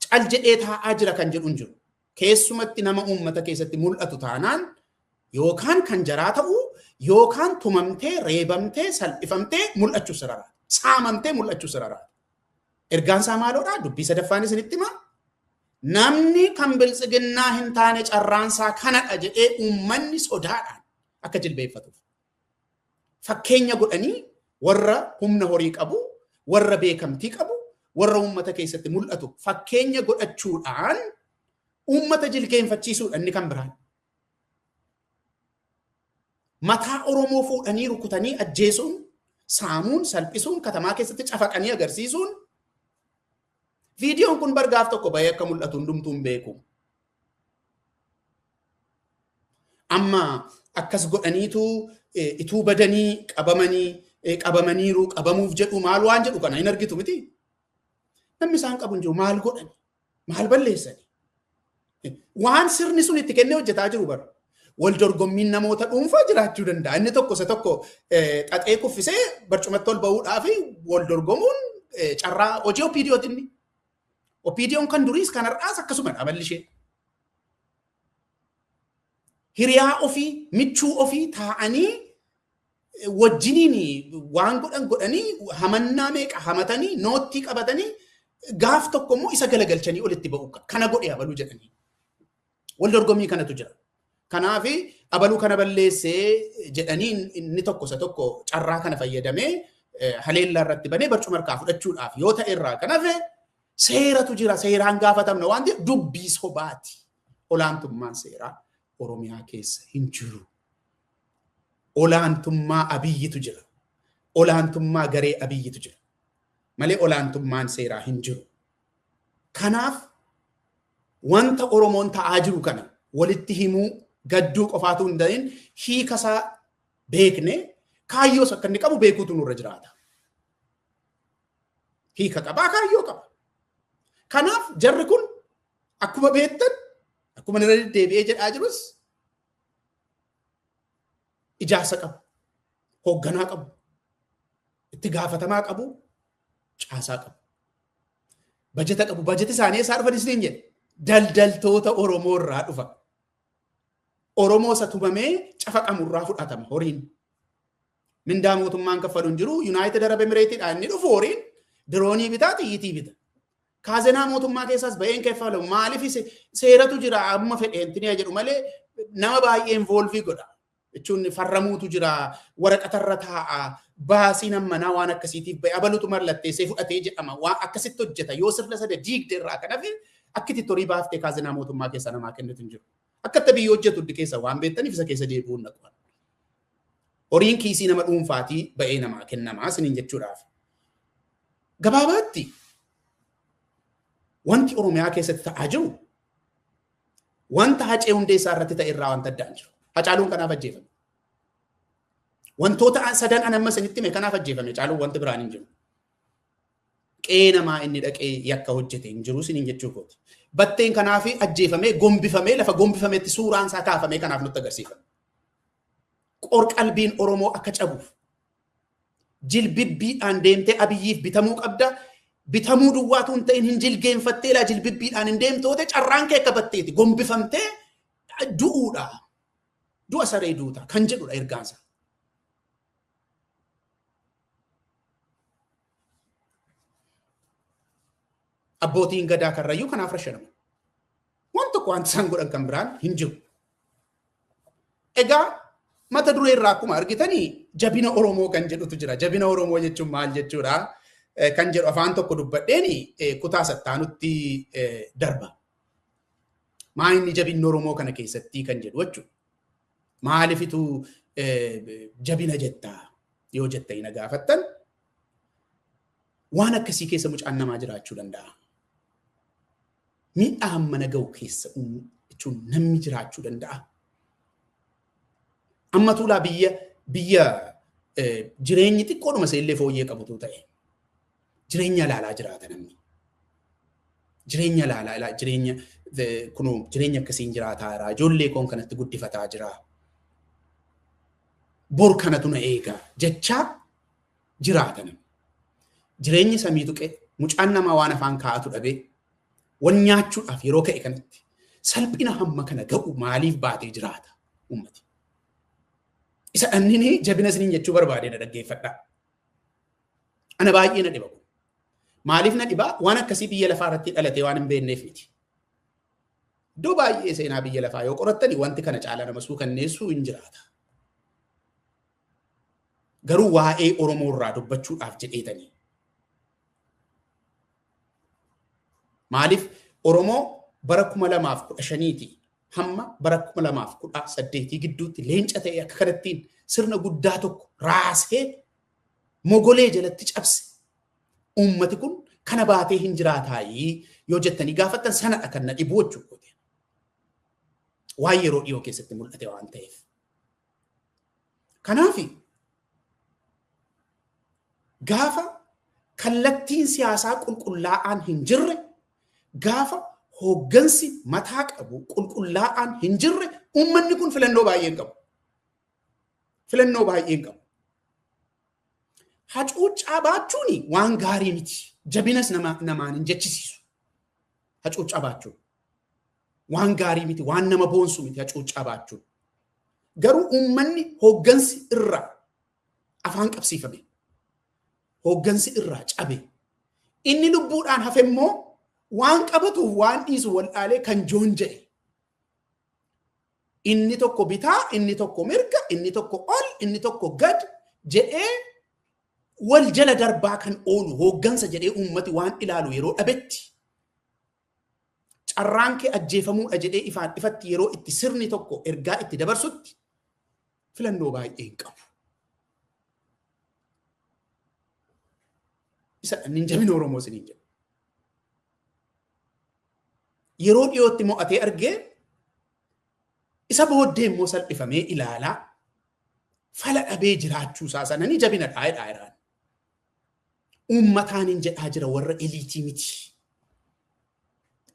Cal jedhee taa'aa jira kan jedhu hin jiru. Keessumatti nama uummata keessatti mul'atu taanaan yookaan kan jaraa ta'uu yookaan tumamtee, reebamtee, salphifamtee mul'achuu siraraata. Saamamtee mul'achuu siraraata. Ergaan isaa maaloodhaa? Dubbii sadaffaan isinitti himaa. Namni kan biltsiginnaa hin taane carraansaa kanadha jedhee uummanni sodaadhaan akka jilbeeffatuuf. Fakkeenya godhanii warra humna horii qabu, warra beekamtii qabu, warra uummata keessatti mul'atu fakkeenya godhachuudhaan uummata jilgeenfachiisuudha inni kan biraan. Mataa Oromoo fuudhanii rukutanii ajjeesuun, saamuun, salphisuun, katamaa keessatti cafaqanii agarsiisuun viidiyoon kun bargaaf tokko bahee akka mul'atu hundumtuu hin beeku. Amma akkas godhaniitu ituu badanii qabamaniiru qabamuuf jedhu maal waan jedhu kana hin argitu miti. Namni isaan qabu hin jiru maal godhani? Maal balleessani? Waan sirni sun itti kennee hojjetaa jiru bara. Wal dorgommiin namoota dhuunfaa jiraachuu danda'a. Inni tokko isa tokko xaxee kuffisee barcumatti ol ba'uudhaaf wal dorgomuun carraa hojii OPDOti inni. OPDOn kan duriis kan har'aas akkasumadha amalli ishee. Hiriyaa ofii, michuu ofii taa'anii wajjiniin waan godhan godhanii hamannaa meeqa hamatanii noottii qabatanii gaaf tokko immoo isa galagalchanii olitti ba'u. Kana godhe abaluu jedhanii. Wal dorgommii kanatu jira. Kanaaf abaluu kana balleessee jedhanii inni tokko isa tokko carraa kana fayyadamee haleellaa irratti banee barcuma harkaa fudhachuudhaaf yoo ta'e irraa kan hafe seeratu jira. Seeraan gaafatamna waan ta'eef dubbii sobaati. Olaantummaan seeraa Oromiyaa keessa hin jiru. Olaantummaa Abiyyitu jira. Olaantummaa garee Abiyyitu jira. Malee olaantummaan seeraa hin jiru. Kanaaf wanta Oromoon ta'aa jiru kana walitti himuu gadduu qofaatu hin ta'in hiikasaa beekne kaayyoos akka inni qabu beekuutu nurra jiraata. Hiika qabaa kaayyoo qaba. Kanaaf jarri kun akkuma beektan akkuma irra deddeebi'ee jedhaa jirus ijaarsa qabu, hoogganaa qabu, itti gaafatamaa qabu, caasaa qabu. Bajeta qabu, bajeti isaanii eessaa dhufan isiniin jedhe daldaltoota Oromoo irraa dhufa. Oromoo isa tumamee cafaqamu irraa fudhatama horiin. Mindaa mootummaan kaffalu hin jiru, United Arab Emiratesiidhaan inni dhufu horiin diroonii bitaa, xiyyitii bita. Kaazenaa mootummaa keessaas ba'een kaffalamu. Maaliif seeratu jira amma fedheentini jedhu malee nama baay'ee involvii godha. Jechuun farramuutu jira, waraqatarra taa'a, baasiin ammanaa waan akkasiitiif ba'e abalutu mallatteessee fudhatee jedhama. Waan akkasitti hojjeta yoo sirna sada diigde irraa kan hafe akkitti horii baaftee kaazenaa mootummaa keessaa namaa kennitu hin jiru. Akkatti biyya hojjetu hundi keessa waan beektaniif isa keessa deebi'uun naqu. Horiin kiisii nama dhuunfaatii ba'ee namaa kennamaa isiniin jechuudhaaf. Gabaabaatti wanti Oromiyaa keessatti ta'aa jiru wanta Hacee Hundeessaa irratti ta'e irraa wanta addaan jiru. Hacaaluun kanaaf ajjeefame. Wantoota sadan an amma isinitti hime kanaaf ajjeefame. Caaluun wanti biraan hin jiru. Qe'ee namaa inni dhaqee yakka hojjete hin jiru isiniin jechuu kooti. Batteen kanaaf ajjeefamee gombifamee lafa gombifametti suuraan isaa kaafamee kanaaf nutti agarsiifame. Qorqalbiin Oromoo akka cabuuf jilbibbiidhaan deemtee Abiyyiif bitamuu qabda. Bitamuu duwwaatu hin ta'in hin jilgeenfattee laa jilbibbiidhaan hin deemtoote carraan kee akka batteeti gombifamtee du'uudha. Du'a saree duuta kan jedhudha ergaansa. Abbootiin gadaa karrayyuu kanaaf rashanamu. Waan tokko wanti isaan godhan kan biraan hin jiru. Egaa mata duree irraa akkuma argitanii jabina Oromoo kan jedhutu jira. Jabina Oromoo jechuun maal jechuudha? Kan jedhu afaan tokko dubbadheeni kutaa sattaanutti darba. Maa inni jabinni Oromoo kana keessatti kan jedhu jechuudha. Maalifitu jabina jettaa yoo jettanii na gaafattan waan akkasii keessa mucaan namaa jiraachuu danda'a. Miidhaa hammana ga'u keessa jechuun namni jiraachuu danda'a. Amma tuulaa biyya jireenyi xiqqoodhuma illee fooyyee qabutu ta'e. Jireenya laalaa jiraata namni. Jireenya laalaa jireenya kunoo jireenya akkasiin jiraataa jira. Ijoollee koon kanatti guddifataa jira. Bor kanatu na eega jechaa jiraata namni. Jireenyi samii tuqe mucaan namaa waan afaan kaa'atu dhabee wal nyaachuudhaaf yeroo ka'e kanatti salphina hamma kana ga'u maaliif baatee jiraata uummati. Isa dhannini jabina isiniin jechuu barbaade na dhaggeeffadhaa. Ana baay'ee na dhiba kun. Maaliif na dhibaa? Waan akkasii biyya lafaa irratti dhalatee waan hin beekneef miti. Iddoo baay'ee seenaa biyya lafaa yoo qorattani wanti kana caalaa nama suukanneessuu hin jiraata. Garuu waa'ee Oromoo irraa dubbachuudhaaf jedheetanii. Maaliif Oromoo bara 2015 hamma bara 2018 gidduutti leenca ta'e akka kanattiin sirna guddaa tokko raasee mogolee jalatti cabse. Uummati kun kana baatee hin jiraataayii yoo jettanii gaafattan sanadha kan na dhibu jechuudha. Waan yeroo dhiyoo keessatti mul'ate waan ta'eef. Kanaaf gaafa kallattiin siyaasaa qulqullaa'aan hin jirre, gaafa hooggansi mataa qabu qulqullaa'aan hin jirre, uummanni kun filannoo baay'ee hin qabu. Filannoo baay'ee hin qabu. Hacuuccaa baachuun waan gaarii miti. Jabinas namaan hin jechisiisu. Hacuuccaa baachuun waan gaarii miti, waan nama boonsu miti hacuuccaa baachuun. Garuu uummanni hooggansi irraa afaan qabsiifame, hooggansi irraa cabe, inni lubbuudhaan hafe immoo waan qabatuuf waan dhiisu waldhaalee kan joon jedhe. Inni tokko bitaa, inni tokko mirga, inni tokko ol, inni tokko gad jedhee wal jala darbaa kan oolu hooggansa jedhee uummati waan ilaalu yeroo dhabetti carraan kee ajjeefamuudha jedhee ifaan ifatti yeroo itti sirni tokko ergaa itti dabarsutti filannoo baay'ee hin qabu. Isa inni jabina Oromoo isiniin jedhu. Yeroo dhiyootti mo'atee argee isa booddee immoo salphifamee ilaalaa fala dhabee jiraachuu isaa sana ni jabina dhaa'edha iraan. Uummataan hin jedhaa jira warra eliitii miti.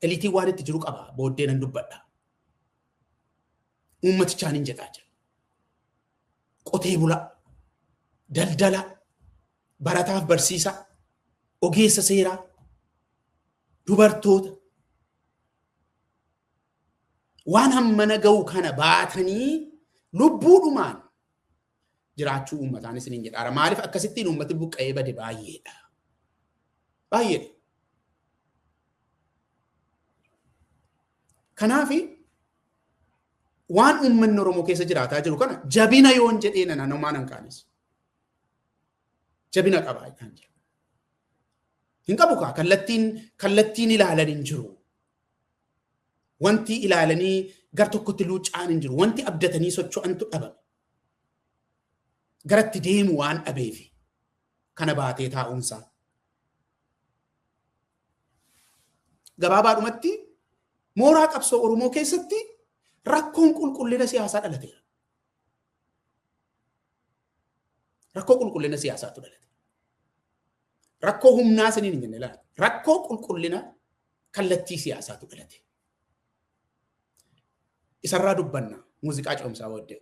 Eliitiin waan itti jiru qaba booddee nan dubbadha. Uummatichaan hin jedhaa jira. Qotee bulaa, daldala, barataaf barsiisaa, ogeessa seeraa, dubartoota waan hammana ga'u kana baatanii lubbuudhumaan jiraachuu uummataan isiniin jedhaara. Maaliif akkasittiin uummati buqqa'ee bade baay'eedha. Baay'eedha. Kanaaf waan uummanni Oromoo keessa jiraataa jiru kana jabina yoon jedhee nana namaan hin kaanes. Jabina qabaa kan jiru. Hin qabu kaa kallattiin ilaalan hin jiru. Wanti ilaalanii gar tokkotti luucca'an hin jiru. Wanti abdatanii socho'antu dhabame. Garatti deemu waan dhabeefi kana baatee taa'umsaa. Gabaabaadhumatti mooraa qabsoo Oromoo keessatti rakkoon qulqullina siyaasaa dhalateera. Rakkoo qulqullina siyaasaatu dhalate. Rakkoo humnaa isiniin hin jenne laala. Rakkoo qulqullina kallattii siyaasaatu dhalate. Isarraa dubbanna muuziqaa ce'umsaa booddee.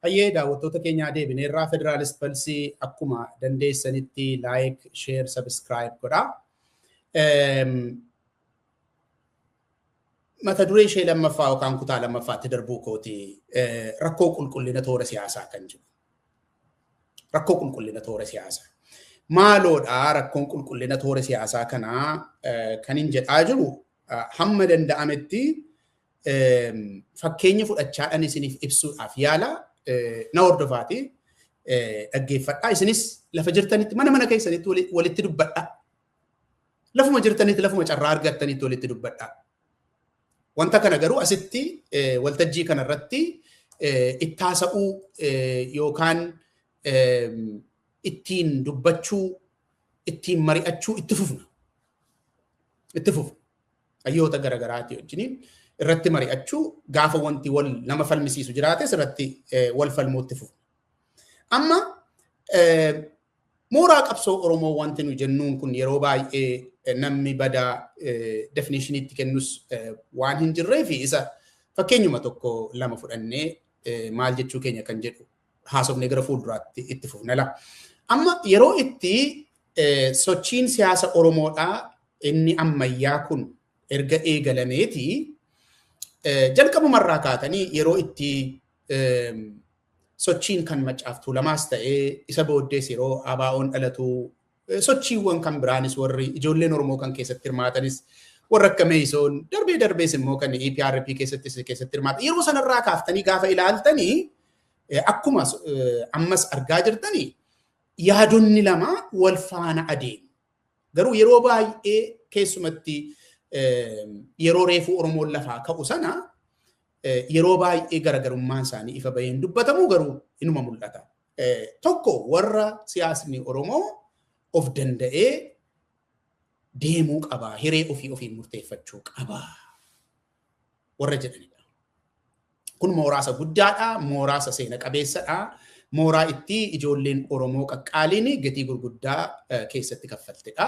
Hayyee daawwattoota keenyaa deebineerraa Federalist Pulse akkuma dandeessanitti like, share, subscribe godhaa. Mata duree ishee lammaffaa yookaan kutaa lammaffaatti darbuu kooti rakkoo qulqullina toora siyaasaa kan jiru. Rakkoo qulqullina toora siyaasaa. Maaloodha rakkoon qulqullina toora siyaasaa kanaa kan hin jedhaa jiru hamma danda'ametti fakkeenya fudhachaadhaan isiniif ibsuudhaaf yaala. Na hordofaati dhaggeeffadhaa. Isinis lafa jirtanitti mana keessanitti walitti dubbadhaa. Lafuma jirtanitti lafuma carraa argattanitti walitti dubbadhaa. Wanta kana garuu asitti waltajjii kanarratti ittaasa'uu yookaan ittiin dubbachuu ittiin mari'achuu itti fufna. Itti fufna. Hayyoota garagaraati wajjiniin irratti mari'achuu gaafa wanti wal nama falmisiisu jiraates irratti wal falmuutti fufna. Amma mooraa qabsoo Oromoo wanti nu jennuun kun yeroo baay'ee namni badaa definitioniitti kennus waan hin jirree fi isa fakkeenyuma tokko lama fudhannee maal jechuu keenya kan jedhu haasofnee gara fuulduraatti itti fufna la. Amma yeroo itti sochiin siyaasa Oromoodhaa inni ammayyaa kun erga eegalameeti jalqabumarraa kaatanii yeroo itti sochiin kan Maccaaf Tuulamaas ta'ee isa booddees yeroo ABO'n dhalatu sochiiwwan kan biraanis warri ijoolleen Oromoo kan keessatti hirmaatanis warra akka Meeyisoon darbee darbees immoo kan EPRP keessatti hirmaatan yeroo sanarraa kaaftanii gaafa ilaaltanii akkuma ammas argaa jirtanii yaadonni lama wal faana adeemu. Garuu yeroo baay'ee keessumatti yeroo reefuu Oromoon lafaa ka'u sana yeroo baay'ee garaagarummaan isaanii ifa baheen dubbatamu garuu inuma mul'ata. Tokko warra siyaasni Oromoo of danda'ee deemuu qaba, hiree ofii ofiin murteeffachuu qaba warra jedhanidha. Kun mooraa isa guddaadha, mooraa isa seena qabeessadha, mooraa itti ijoolleen Oromoo qaqqaaliin gatii gurguddaa keessatti kaffaltedha.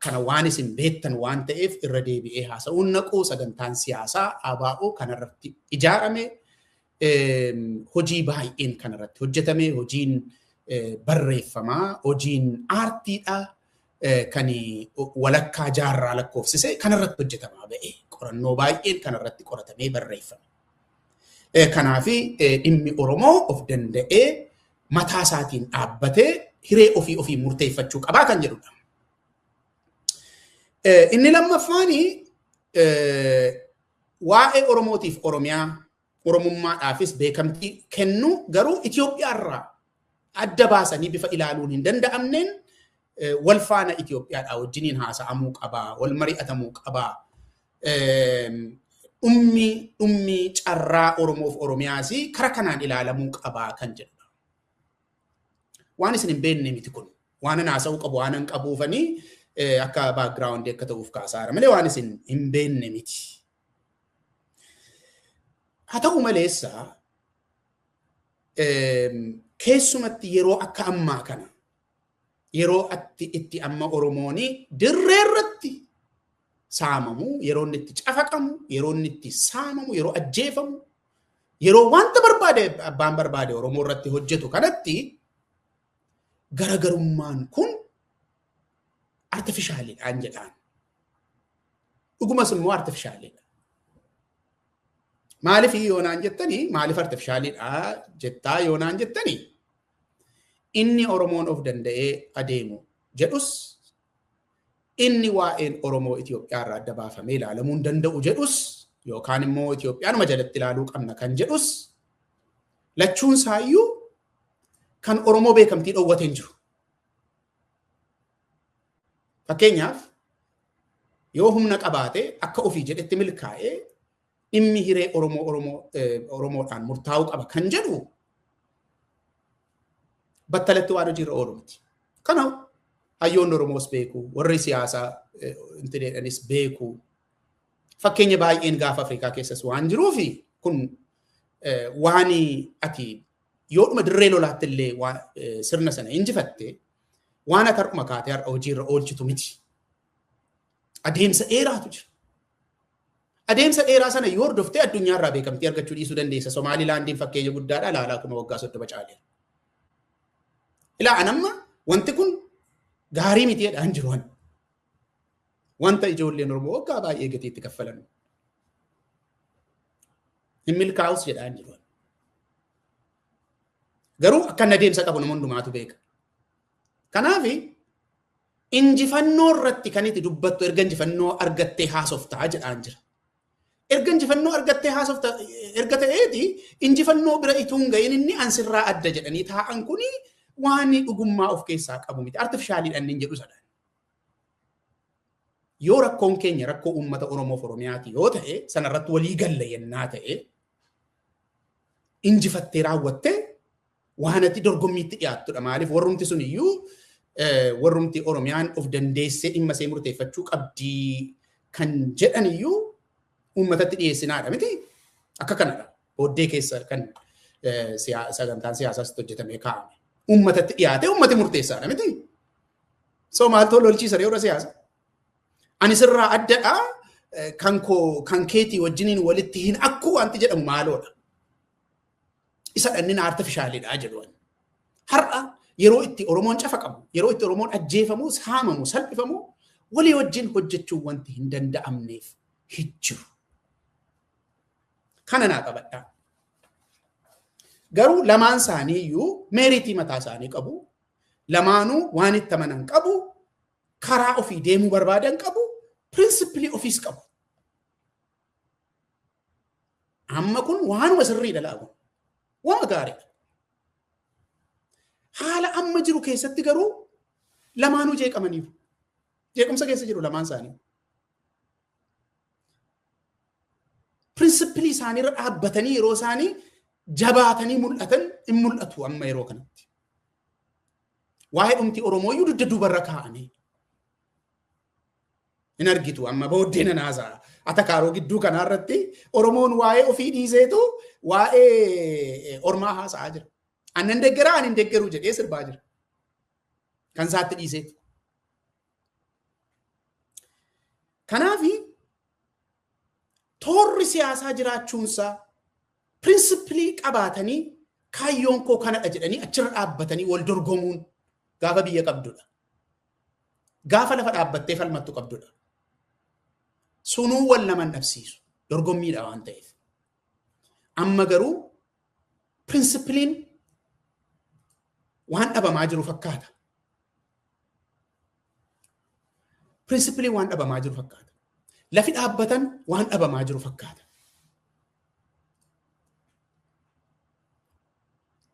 Kana waan isin beektan waan ta'eef irra deebi'ee haasa'uun naqu sagantaan siyaasaa ABO kanarratti ijaarame hojii baay'een kanarratti hojjetame hojiin barreeffamaa hojiin aartiidha kan walakkaa jaarraa lakkoofsise kanarratti hojjetamaa ba'e. Qorannoo baay'een kanarratti qoratamee barreeffame. Kanaaf dhimmi Oromoo of danda'ee mataa isaatiin dhaabbatee hiree ofii ofii murteeffachuu qabaa kan jedhudha. Inni lammaffaan waa'ee Oromootiif Oromiyaa Oromummaadhaafis beekamtii kennu garuu Itoophiyaarraa adda baasanii bifa ilaaluun hin danda'amneen wal faana Itoophiyaadhaa wajjiniin haasa'amuu qabaa, wal mari'atamuu qabaa. Dhummi carraa Oromoof Oromiyaas kara kanaan ilaalamuu qabaa kan jedhudha. Waan isin hin beekne miti kun. Waan haasa'uu qabu waan hin qabuufanii akka background akka ta'uuf kaasaara malee waan isin hin beekne miti. Haa ta'u maleessa keessumatti yeroo akka ammaa kana yeroo itti amma Oromooni dirree irratti saamamu, yeroo inni itti cafaqamu, yeroo inni itti saamamu, yeroo ajjeefamu, yeroo wanta barbaade abbaan barbaade Oromoo irratti hojjetu kanatti garagarummaan kun artifishaaliidhaan jedhaan. Dhugumas immoo artifishaaliidha. Maaliif yoonaan jettanii, maaliif artifishaaliidha jettaa yoonaan jettanii, inni Oromoon of danda'ee adeemu jedhus, inni waa'een Oromoo Itoophiyaa irraa adda baafamee ilaalamuu hin danda'u jedhus, yookaan immoo Itoophiyaanuma jalatti ilaaluu qabna kan jedhus, lachuun isaayyuu kan Oromoo beekamtii dhoowwatee hin jiru. Fakkeenyaaf yoo humna qabaate akka ofii jedhetti milkaa'ee dhimmi hiree Oromoo Oromoodhaan murtaa'uu qaba kan jedhu battalatti waan hojiirra oolu miti. Kanaaf hayyoonni Oromoos beeku, warri siyaasaa intineedhanis beeku. Fakkeenya baay'een gaafa Afrikaa keessas waan jiruufi kun waan ati yoodhuma dirree lolaatti illee sirna sana injifatte waan ati har'uma kaatee har'a hojiirra oolchitu miti. Adeemsa dheeraatu jira. Adeemsa dheeraa sana yoo hordoftee addunyaarraa beekamtii argachuu dhiisuu dandeessa. Somaalilaandiin fakkeenya guddaadha. Ilaalaa kuma waggaa 30 caaleera. Ilaa anamma wanti kun gaarii miti jedhaan jiru. Wanta ijoolleen Oromoo waggaa baay'ee gatiitti kaffalan. Hin milkaa'us jedhaan jiru. Garuu akka inni adeemsa qabu nama hundumaatu beeka. Kanaaf injifannoo irratti kan itti dubbattu erga injifannoo argattee haasoftaa jedhaan jira. Erga injifannoo argattee haasoftaa erga ta'eeti injifannoo bira ituu hin ga'iin inni ansirraa adda jedhanii taa'an kuni waan dhugummaa of keessaa qabu miti. Artifishaaliidhaan inni jedhu sadaan. Yoo rakkoon keenya rakkoo uummata Oromoof Oromiyaati yoo ta'e sanarratti walii galla yennaa ta'e injifattee raawwattee waan ati dorgommiitti dhiyaattudha. Maaliif warrumti sun iyyuu warrumti Oromiyaan of dandeessee dhimma ishee murteeffachuu qabdii kan jedhan iyyuu uummatatti dhiyeessinaadha miti. Akka kanadha. Booddee keessa kan sagantaan siyaasaas hojjetamee kaa'ame. Uummatatti dhiyaatee uummati murteessaadha miti. So maaltu lolchiisa yeroo siyaasa? Ani sirraa addadha kan keetii wajjiniin walitti hin akku wanti jedhamu maaloodha. Isa dhannin artifishaaliidha jedhu. Har'a yeroo itti Oromoon cafaqamu, yeroo itti Oromoon ajjeefamu, saamamu, salphifamu walii wajjin hojjechuu wanti hin danda'amneef hin jiru. Kana naa qabadhaa. Garuu lamaan isaanii iyyuu meeritii mataa isaanii qabu. Lamaanuu waan itti amanan qabu. Karaa ofii deemuu barbaadan qabu. Pirinsipilii ofiis qabu. Amma kun waanuma sirriidha laabu. Waan gaariidha. Haala amma jiru keessatti garuu lamaanuu jeeqamaniiru. Jeequmsa keessa jiru lamaan isaanii. Pirinsipilii isaaniirra dhaabbatanii yeroo isaanii jabaatanii mul'atan hin mul'atu amma yeroo kanatti. Waa'ee dhumti Oromoo iyyuu dugda duubarra kaa'anii. Hin argitu amma booddee nan haasa'a. Atakaaroo gidduu kanarratti Oromoon waa'ee ofii dhiiseetu waa'ee ormaa haasa'aa jira. Annan deeggaraa ani hin deeggaru jedhee sirbaa jira. Kan isaatti dhiiseetu. Kanaaf toorri siyaasaa jiraachuunsaa pirinsipilii qabaatanii kaayyoon koo kanadha jedhanii achirra dhaabbatanii wal dorgomuun gaafa biyya qabdudha. Gaafa lafa dhaabbattee falmattu qabdudha. Sunuu wal naman dhabsiisu. Dorgommiidha waan ta'eef. Amma garuu pirinsipiliin waan dhabamaa jiru fakkaata. Pirinsipiliin waan dhabamaa jiru fakkaata. Lafi dhaabbatan waan dhabamaa jiru fakkaata.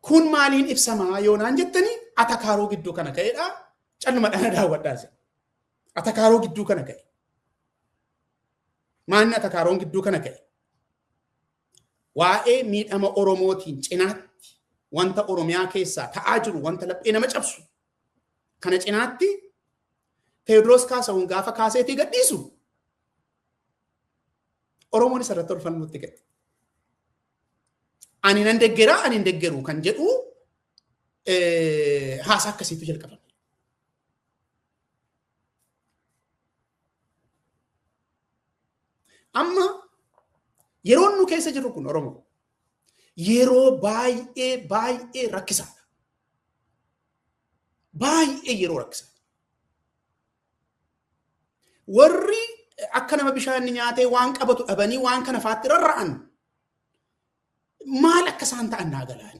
Kun maaliin ibsamaa yoo naan jettanii atakaaroo gidduu kana ka'edha. Calluma dhana daawwadhaa. Atakaaroo gidduu kana ka'e. Maanni atakaaroon gidduu kana ka'e? Waa'ee miidhama Oromootiin cinaatti wanta Oromiyaa keessaa ta'aa jiru wanta laphee nama cabsu kana cinaatti Teewodiroos Kaasahuun gaafa kaaseetii gadhiisu Oromoon isarratti ol falmuutti ka'e. Ani nan deggeraa ani hin deggeru kan jedhu haasaa akkasiitu jalqabame. Amma yeroon nu keessa jirru kun Oromoo yeroo baay'ee baay'ee rakkisaadha. Baay'ee yeroo rakkisaadha. Warri akka nama bishaan nyaatee waan qabatu dhabanii waan kana faatti rarra'an maal akka isaan ta'an naa galaan.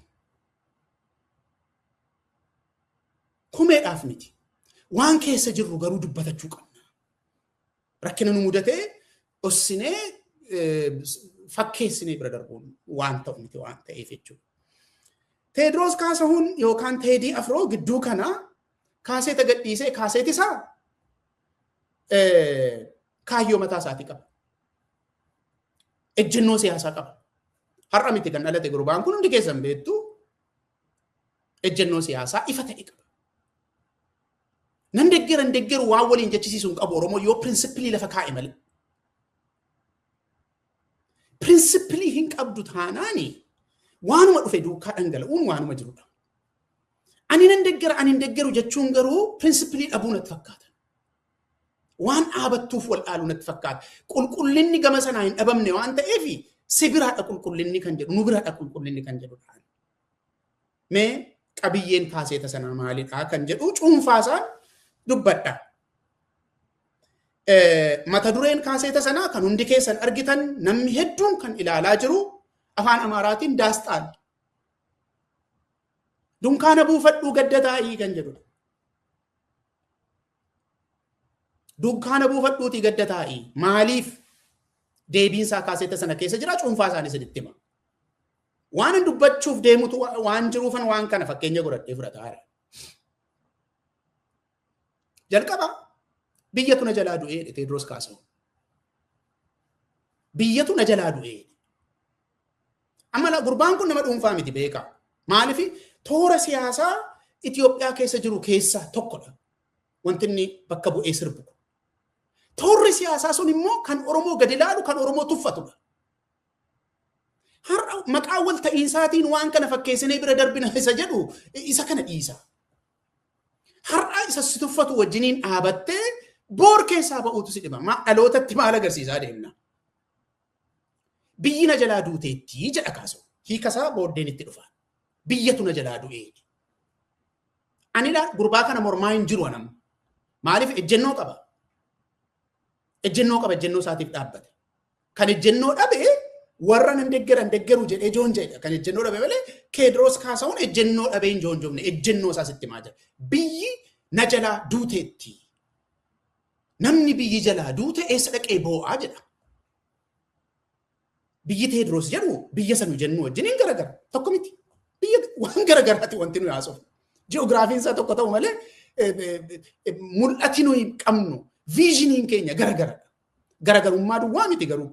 Kumeedhaaf miti. Waan keessa jirru garuu dubbatachuu qabna. Rakkina nu mudatee ossinee fakkeessinee bira darbuun waan ta'u miti waan ta'eef jechuudha. Teewodiroos Kaasahuun yookaan Teedii Afroo gidduu kana kaaseeta gadhiisee kaaseeti isaa kaayyoo mataa isaatii qaba. Ejjennoo siyaasaa qaba. Har'a miti kan dhalate gurbaan kun hundi keessan beektu ejjennoo siyaasaa ifa ta'e qaba. Nan deggeran deggeru waan waliin jechisiisuu hin qabu Oromoo yoo pirinsipilii lafa kaa'e malee. Pirinsipilii hin qabdu taanaani waanuma dhufe duukaa dhangala'uun waanuma jirudha. Ani nan deggera ani hin deggeru jechuun garuu pirinsipilii dhabuu natti fakkaata. Waan dhaabattuuf wal dhaalu natti fakkaata. Qulqullinni gama sanaa hin dhabamne waan ta'eef si biraadha qulqullinni kan jedhu nu biraadha qulqullinni kan jedhudha. Mee qabiyyeen kaaseeta sanaa maalidha kan jedhu cuunfaasaan dubbadha. Mata dureen kaaseeta sanaa kan hundi keessan argitan namni hedduun kan ilaalaa jiru afaan Amaaraatiin daasxaan. Dunkaana buufadhuu gadda taa'ii kan jedhudha. Dunkaana buufadhuutii gadda taa'ii maaliif deebiinsaa kaaseeta sana keessa jira cuunfaa isaanii saditti hima. Waan hin dubbachuuf deemutu waan jiruufan waan kana fakkeenya godhadhee fudhataa jira. Jalqaba biyyatu na jalaa du'ee Teewodiroos Kaasahuun. Biyyatu na jalaa du'ee. Amma gurbaan kun nama dhuunfaa miti beekaa. Maaliif toora siyaasaa Itoophiyaa keessa jiru keessaa tokkodha. Wanti inni bakka bu'ee sirbu. Toorri siyaasaa sun immoo kan Oromoo gadi ilaalu kan Oromoo tuffatudha. Har'a maqaa wal ta'iinsaatiin waan kana fakkeessinee bira darbina isa jedhu isa kana dhiisa. Har'a isa si tuffatu wajjiniin dhaabattee boor keessaa ba'uutu si dhiba. Dhalootatti maal agarsiisaa deemna? Biyyi na jalaa duuteetti jedha kaasu. Hiikasaa booddeen itti dhufa. Biyyatu na jalaa du'ee. Ani gurbaa kana mormaa hin jiru anam. Maaliif ejjennoo qaba? Ejjennoo qaba ejjennoo isaatiif dhaabbate. Kan ejjennoo dhabe warra nan deggeran deggeru jedhee joon jedha. Kan ejjennoo dhabe malee Teewodiroos Kaasahuun ejjennoo dhabee hin joonjofne ejjennoo isaa sitti himaa jira. Biyyi na jalaa duuteetti. Namni biyyi jalaa duute eessa dhaqee boo'aa jedha. Biyyi Teewodiroos jedhu biyya sanu jennu wajjin hin garagara. Tokko miti. Biyya waan garagaraati wanti nuyi haasofnu. Ji'oogiraafiin isaa tokko ta'u malee mul'ati nuyi qabnu viizhiniin keenya garagaradha. Garagarummaa duwwaa miti garuu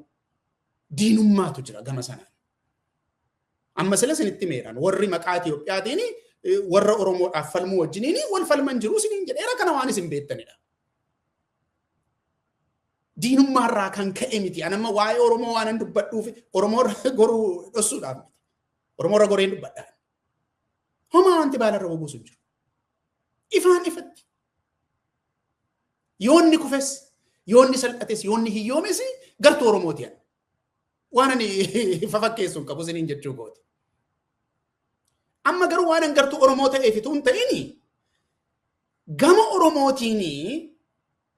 diinummaatu jira gama sanaan. Amma sila isinitti meeraan warri maqaa Itoophiyaatiin warra Oromoodhaaf falmuu wajjiniin wal falman jiru isiniin jedheera kana waan isin beektanidha. Diinummaarraa kan ka'e miti. Ani amma waa'ee Oromoo waan hin dubbadhuuf Oromoorra goruu dhossuudhaaf miti. Oromoorra goreen dubbadhaan. Homaa wanti baalarra bubuusu hin jiru. Ifaan ifatti. Yoonni kufes, yoonni salphates, yoonni hiyyoomes gartuu Oromooti. Waan ani fafakkeessu hin qabu isiniin jechuu kooti. Amma garuu waan ani gartuu Oromoo ta'eef utuu hin ta'in gama Oromootiin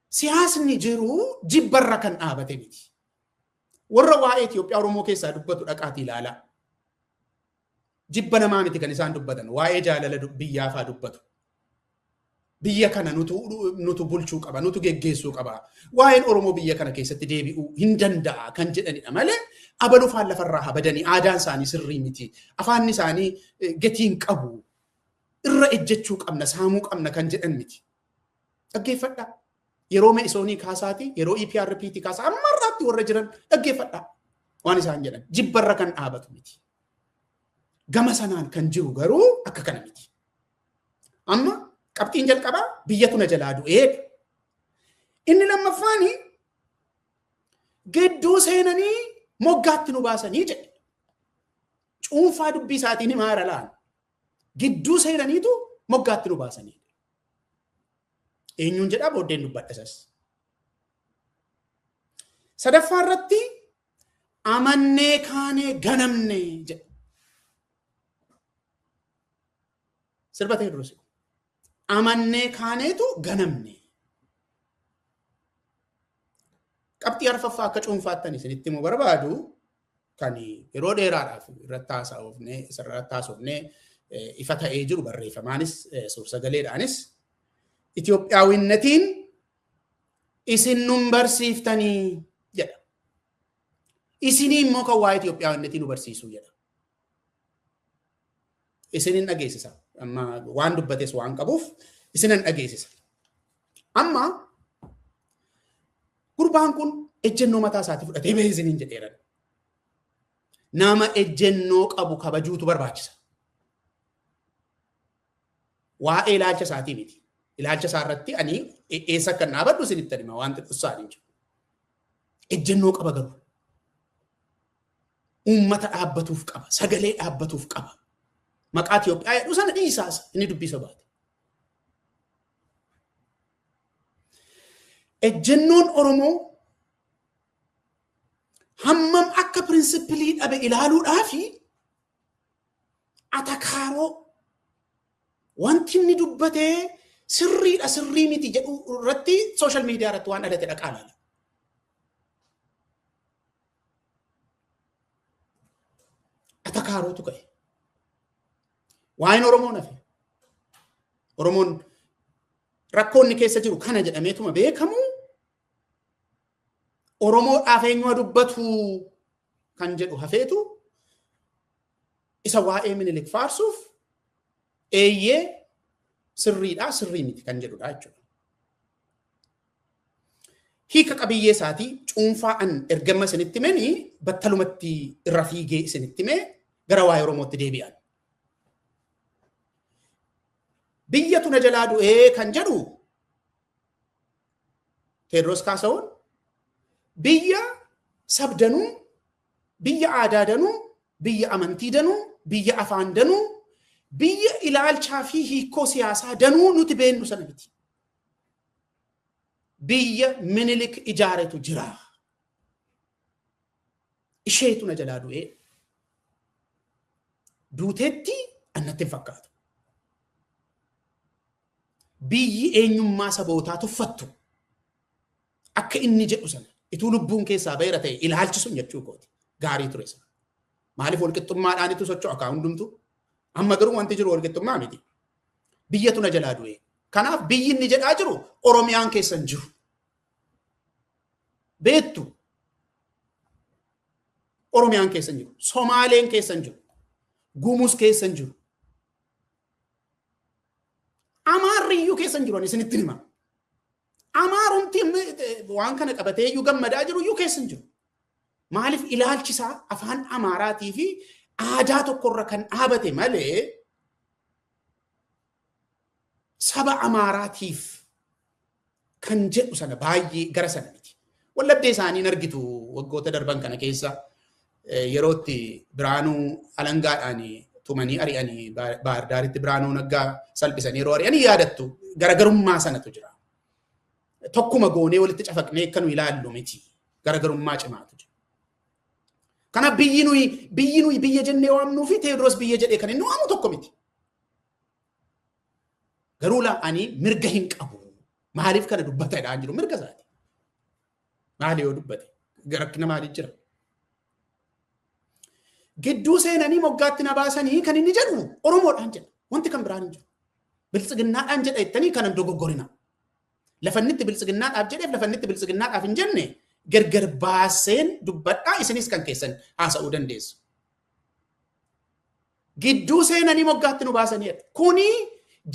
Siyaasni jiru jibbarra kan dhaabate miti. Warra waa'ee Itoophiyaa Oromoo keessaa dubbatu dhaqaatii ilaalaa. Jibba namaa miti kan isaan dubbatan. Waa'ee jaalala biyyaa faa dubbatu. Biyya kana nutu bulchuu qaba, nutu geggeessuu qaba. Waa'een Oromoo biyya kana keessatti deebi'uu hin danda'a kan jedhanidha malee abaluu faan lafarraa habadanii aadaan isaanii sirrii miti. Afaanni isaanii gatii hin qabu. Irra ejjechuu qabna, saamuu qabna kan jedhan miti. Dhaggeeffadhaa. Yeroo Me'isoonii kaasaati, yeroo EPRPT kaasaa, amma irraatti warra jiran dhaggeeffadhaa. Waan isaan jedhan jibbarra kan dhaabatu miti. Gama sanaan kan jiru garuu akka kana miti. Amma qabxiin jalqabaa biyyatu na jalaa du'eedha. Inni lammaffaani gidduu seenanii moggaatti nu baasanii jedhe. Cuunfaa dubbii isaatiin himaara laan. Gidduu seenaniitu moggaatti nu baasanii. Eenyuun jedhaa booddeen dubbadha isas. Sadaffaa irratti amannee kaanee ganamne jedhe. Sirba Teediroos. Amannee kaaneetu ganamne. Qabxii arfaffaa akka cuunfaattan isinitti himuu barbaadu kan yeroo dheeraadhaaf irratti haasofnee ifa ta'ee jiru barreeffamaanis suur-sagaleedhaanis Itoophiyaawinnatiin isin nun barsiiftanii jedha. Isinii immoo kan waa'ee Itoophiyaawinnatii nu barsiisuu jedha. Isinin dhageessisa. Amma waan dubbates waan qabuuf isinan dhageessisa. Amma gurbaan kun ejjennoo mataa isaatii fudhatee bahee isiniin jedheera. Nama ejjennoo qabu kabajuutu barbaachisa. Waa'ee ilaalcha isaatii miti. Ilaalcha isaa irratti ani eessa akka dhaabadhu isinitti hima waan xixiqqaan hin jiru. Ejjennoo qaba garuu. Uummata dhaabbatuuf qaba. Sagalee dhaabbatuuf qaba. Maqaa Itoophiyaa jedhu sana dhiisaas inni dubbisa baate. Ejjennoon Oromoo hammam akka pirinsipilii dhabe ilaaluudhaafi atakaaroo wanti inni dubbatee sirriidha sirrii miti jedhu irratti sooshaal miidiyaa irratti waan dhalate dhaqaa ilaala. Atakaarootu ka'e. Waa'een Oromoon hafe. Oromoon rakkoonni keessa jiru kana jedhameetuma beekamu Oromoodhaaf eenyu dubbatu kan jedhu hafeetu isa waa'ee Minilik faarsuuf eeyyee sirriidha sirrii miti kan jedhudha jechuudha. Hiika qabiyyee isaatii cuunfaa an ergama isinitti himeni battalumatti irra fiigee isinitti himee gara waa'ee Oromootti deebi'an. Biyyatu na jalaa du'ee kan jedhu Teediroos Kaasahuun biyya sabdanuu, biyya aadaa danuu, biyya amantii danuu, biyya afaan danuu, biyya ilaalchaa fi hiikoo siyaasaa danuu nuti beennu sana miti. Biyya Minilik ijaaretu jira. Isheetu na jalaa du'ee. Duuteetti annatti hin fakkaatu. Biyyi eenyummaa sabootaa tuffattu akka inni jedhu sana ituu lubbuun keessaa ba'eera ta'e ilaalchi sun jechuu kooti. Gaarii ture sana. Maaliif walqixxummaadhaanitu socho'a kaa hundumtu? Amma garuu wanti jiru walqixxummaa miti. Biyyatu na jalaa du'e. Kanaaf biyyi inni jedhaa jiru Oromiyaan keessa hin jiru. Beektu Oromiyaan keessa hin jiru. Somaaleen keessa hin jiru. Gumuz keessa hin jiru. Amaarri iyyuu keessa hin jiru ani isinitti hima. Amaarumti waan kana qabatee iyyuu gammadaa jiru iyyuu keessa hin jiru. Maaliif ilaalchi isaa afaan Amaaraatii fi aadaa tokkorra kan dhaabate malee saba Amaaraatiif kan jedhu sana baay'ee gara sana miti. Wallabdee isaanii hin argitu waggoota darban kana keessa yerootti Biraanuu alangaadhaan tumanii ari'anii Baahirdaaritti Biraanuu Naggaa salphisanii yeroo ari'anii yaadattu garagarummaa sanatu jira. Tokkuma goonee walitti cafaqnee akka nu ilaallu miti. Garagarummaa cimaatu jira. Kanaaf biyyi nuyi biyya jennee waamnuu fi Teediroos biyya jedhee kan inni waamu tokko miti. Garuu laa ani mirga hin qabu. Maaliif kana dubbata jedhaa jiru mirga isaati. Maali yoo dubbate? Rakkina maalii jira? Gidduu seenanii moggaatti na baasanii kan inni jedhu Oromoodhaan jedha. Wanti kan biraan hin jiru. Biltsiginnaadhaan jedha jettanii kanan dogoggorina. Lafannitti biltsiginnaadhaaf jedheef lafannitti biltsiginnaadhaaf hin jenne gargar baaseen dubbadhaa isinis kan keessan haasa'uu dandeessu. Gidduu seenanii moggaatti nu baasaniidha. Kuni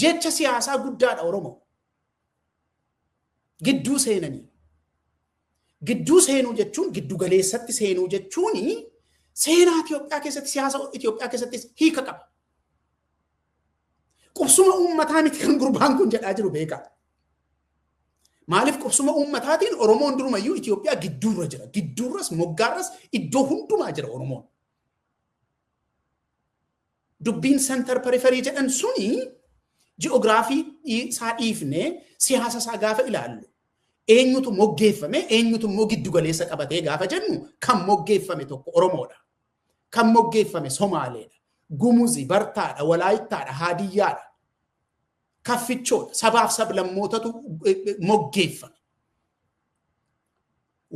jecha siyaasaa guddaadha Oromoo. Gidduu seenanii. Gidduu seenuu jechuun giddu galeessatti seenuu jechuun seenaa Itoophiyaa keessatti siyaasa Itoophiyaa keessattis hiika qaba. Qubsuma uummataa miti kan gurbaan kun jedhaa jiru beekaa. Maaliif qubsuma uummataatiin Oromoon durumayyuu Itoophiyaa gidduurra jira. Gidduurras moggaarras iddoo hundumaa jira Oromoon. Dubbiin center periphery jedhan suni ji'oogiraafii isaa dhiifnee siyaasa isaa gaafa ilaallu eenyutu moggeeffame eenyutu immoo giddu galeessa qabatee gaafa jennu kan moggeeffame tokko Oromoodha. Kan moggeeffame Somaaleedha. Gumuzi, Bartaadha, Walaayittaadha, Haadiyyaadha. Kaffichoodha. Sabaaf sablammootatu moggeeffame.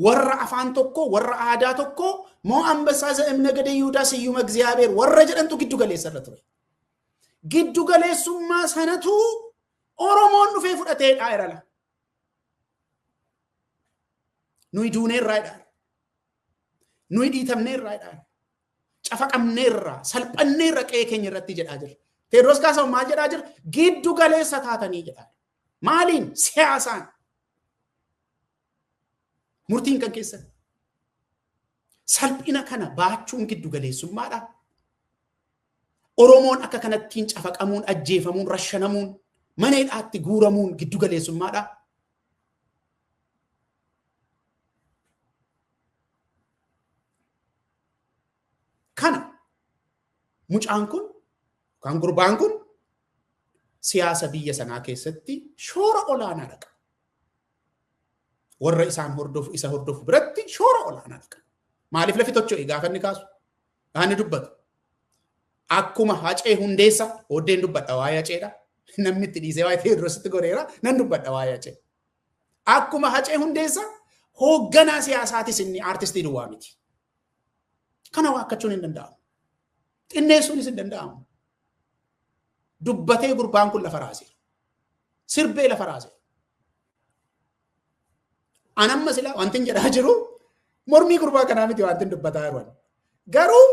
Warra afaan tokko, warra aadaa tokko moo Ambassaa Za'imnagade Yihudaa Siyyuma Egziyaabeer warra jedhantu giddu galeessa irra ture. Giddu galeessummaa sanatu Oromoon dhufee fudhateedha irala. Nuyi duuneerraa jedha. Nuyi dhiitamneerraa jedha. Cafaqamneerraa, salphanneerra qe'ee keenya irratti jedhaa jira. Teedroos Kaasahuun maal jedhaa jira? Giddu galeessa taatanii jedhaa. Maaliin? Siyaasaan. Murtiin kan keessan. Salphina kana baachuun giddu galeessummaadha. Oromoon akka kanattiin cafaqamuun, ajjeefamuun, rashanamuun, mana hidhaatti guuramuun giddu galeessummaadha. Kana mucaan kun yookaan gurbaan kun siyaasa biyya sanaa keessatti shoora olaanaa dhaqa. Warra isaan hordofu isa hordofu biratti shoora olaanaa dhaqa. Maaliif lafi tocho'e gaafa inni kaasu? Gaafa inni dubbatu. Akkuma Hacee Hundeessa booddeen dubbadha waa'ee Haceedha. Namni itti dhiisee waa'ee Teedroositti goreera nan dubbadha waa'ee Hacee. Akkuma Hacee Hundeessa hoogganaa siyaasaatis inni aartistii duwwaa miti. Kana waakkachuun hin danda'amu. Xinneessuunis hin danda'amu. Dubbatee gurbaan kun lafa raaseera. Sirbee lafa raaseera. An amma sila wanti hin jedhaa jiru mormii gurbaa kanaa miti wanti hin dubbataa jiru. Garuu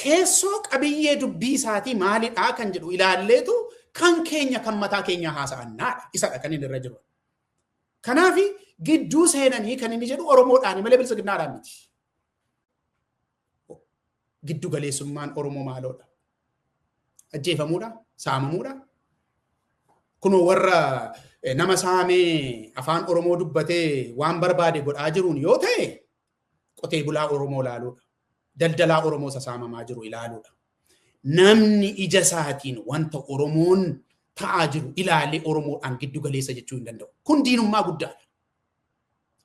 keessoo qabiyyee dubbii isaatii maalidhaa kan jedhu ilaalleetu kan keenya kan mataa keenya haasa'annaadha. Isadha kan inni irra jiru. Kanaaf gidduu seenanii kan inni jedhu Oromoodhaan malee biltsiginnaadhaan miti. Giddu galeessummaan Oromoo maaloodha? Ajjeefamuudha? Saamamuudha? Kunoo warra nama saamee afaan Oromoo dubbatee waan barbaade godhaa jiruun yoo ta'e qotee bulaa Oromoo ilaaluudha. Daldalaa Oromoo sasaamamaa jiru ilaaluudha. Namni ija isaatiin wanta Oromoon ta'aa jiru ilaalee Oromoodhaan giddu galeessa jechuu hin danda'u. Kun diinummaa guddaadha.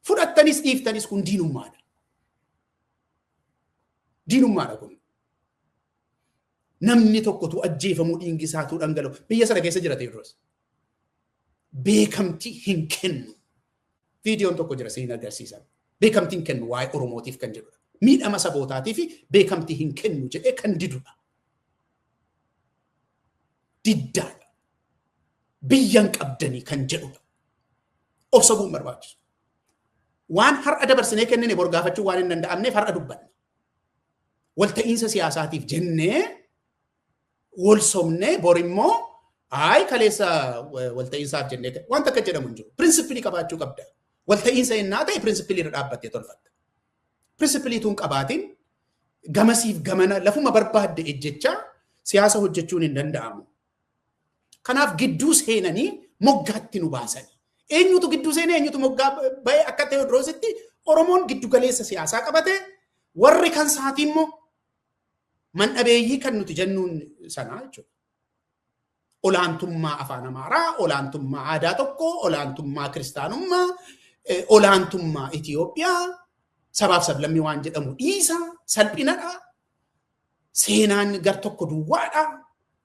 Fudhattanis dhiiftanis kun diinummaadha. Diinummaadha kun. Namni tokkotu ajjeefamuu dhiingi isaatuu dhangala'u. Biyya sana keessa jira Teewdroos. Beekamtii hin kennu. Viidiyoon tokko jira siin agarsiisan. Beekamtii hin kennu waa'ee Oromootiif kan jedhudha. Miidhama sabootaatiif beekamtii hin kennu jedhee kan didudha. Diddaadha. Biyyan qabdanii kan jedhudha. Of sobuun barbaachisu. Waan har'a dabarsinee kennine bor gaafachuu waan hin danda'amneef har'a dubbanna. Walta'iinsa siyaasaatiif jennee wal sobnee bor immoo ayi kaleessa walta'iinsaaf jennee wanta akka jedhamu hin jiru. Pirinsipilii qabaachuu qabda. Walta'iinsa innaa ta'e pirinsipilii irra dhaabbattee tolfatta. Pirinsipilii tun qabaatiin gamasiif gamana lafuma barbaadde ejjechaa siyaasa hojjechuun hin danda'amu. Kanaaf gidduu seenanii moggaatti nu baasani. Eenyutu gidduu seenee eenyutu moggaa ba'ee akka Teewdroositti Oromoon giddu galeessa siyaasaa qabate warri kan saatii immoo mandhabeeyyii kan nuti jennuun sanaa jechuudha. Olaantummaa afaan Amaaraa, olaantummaa aadaa tokkoo, olaantummaa kiristaanummaa, olaantummaa Itoophiyaa, sabaaf sablammii waan jedhamu dhiisa, salphinadha. Seenaan gar tokko duwwaadha,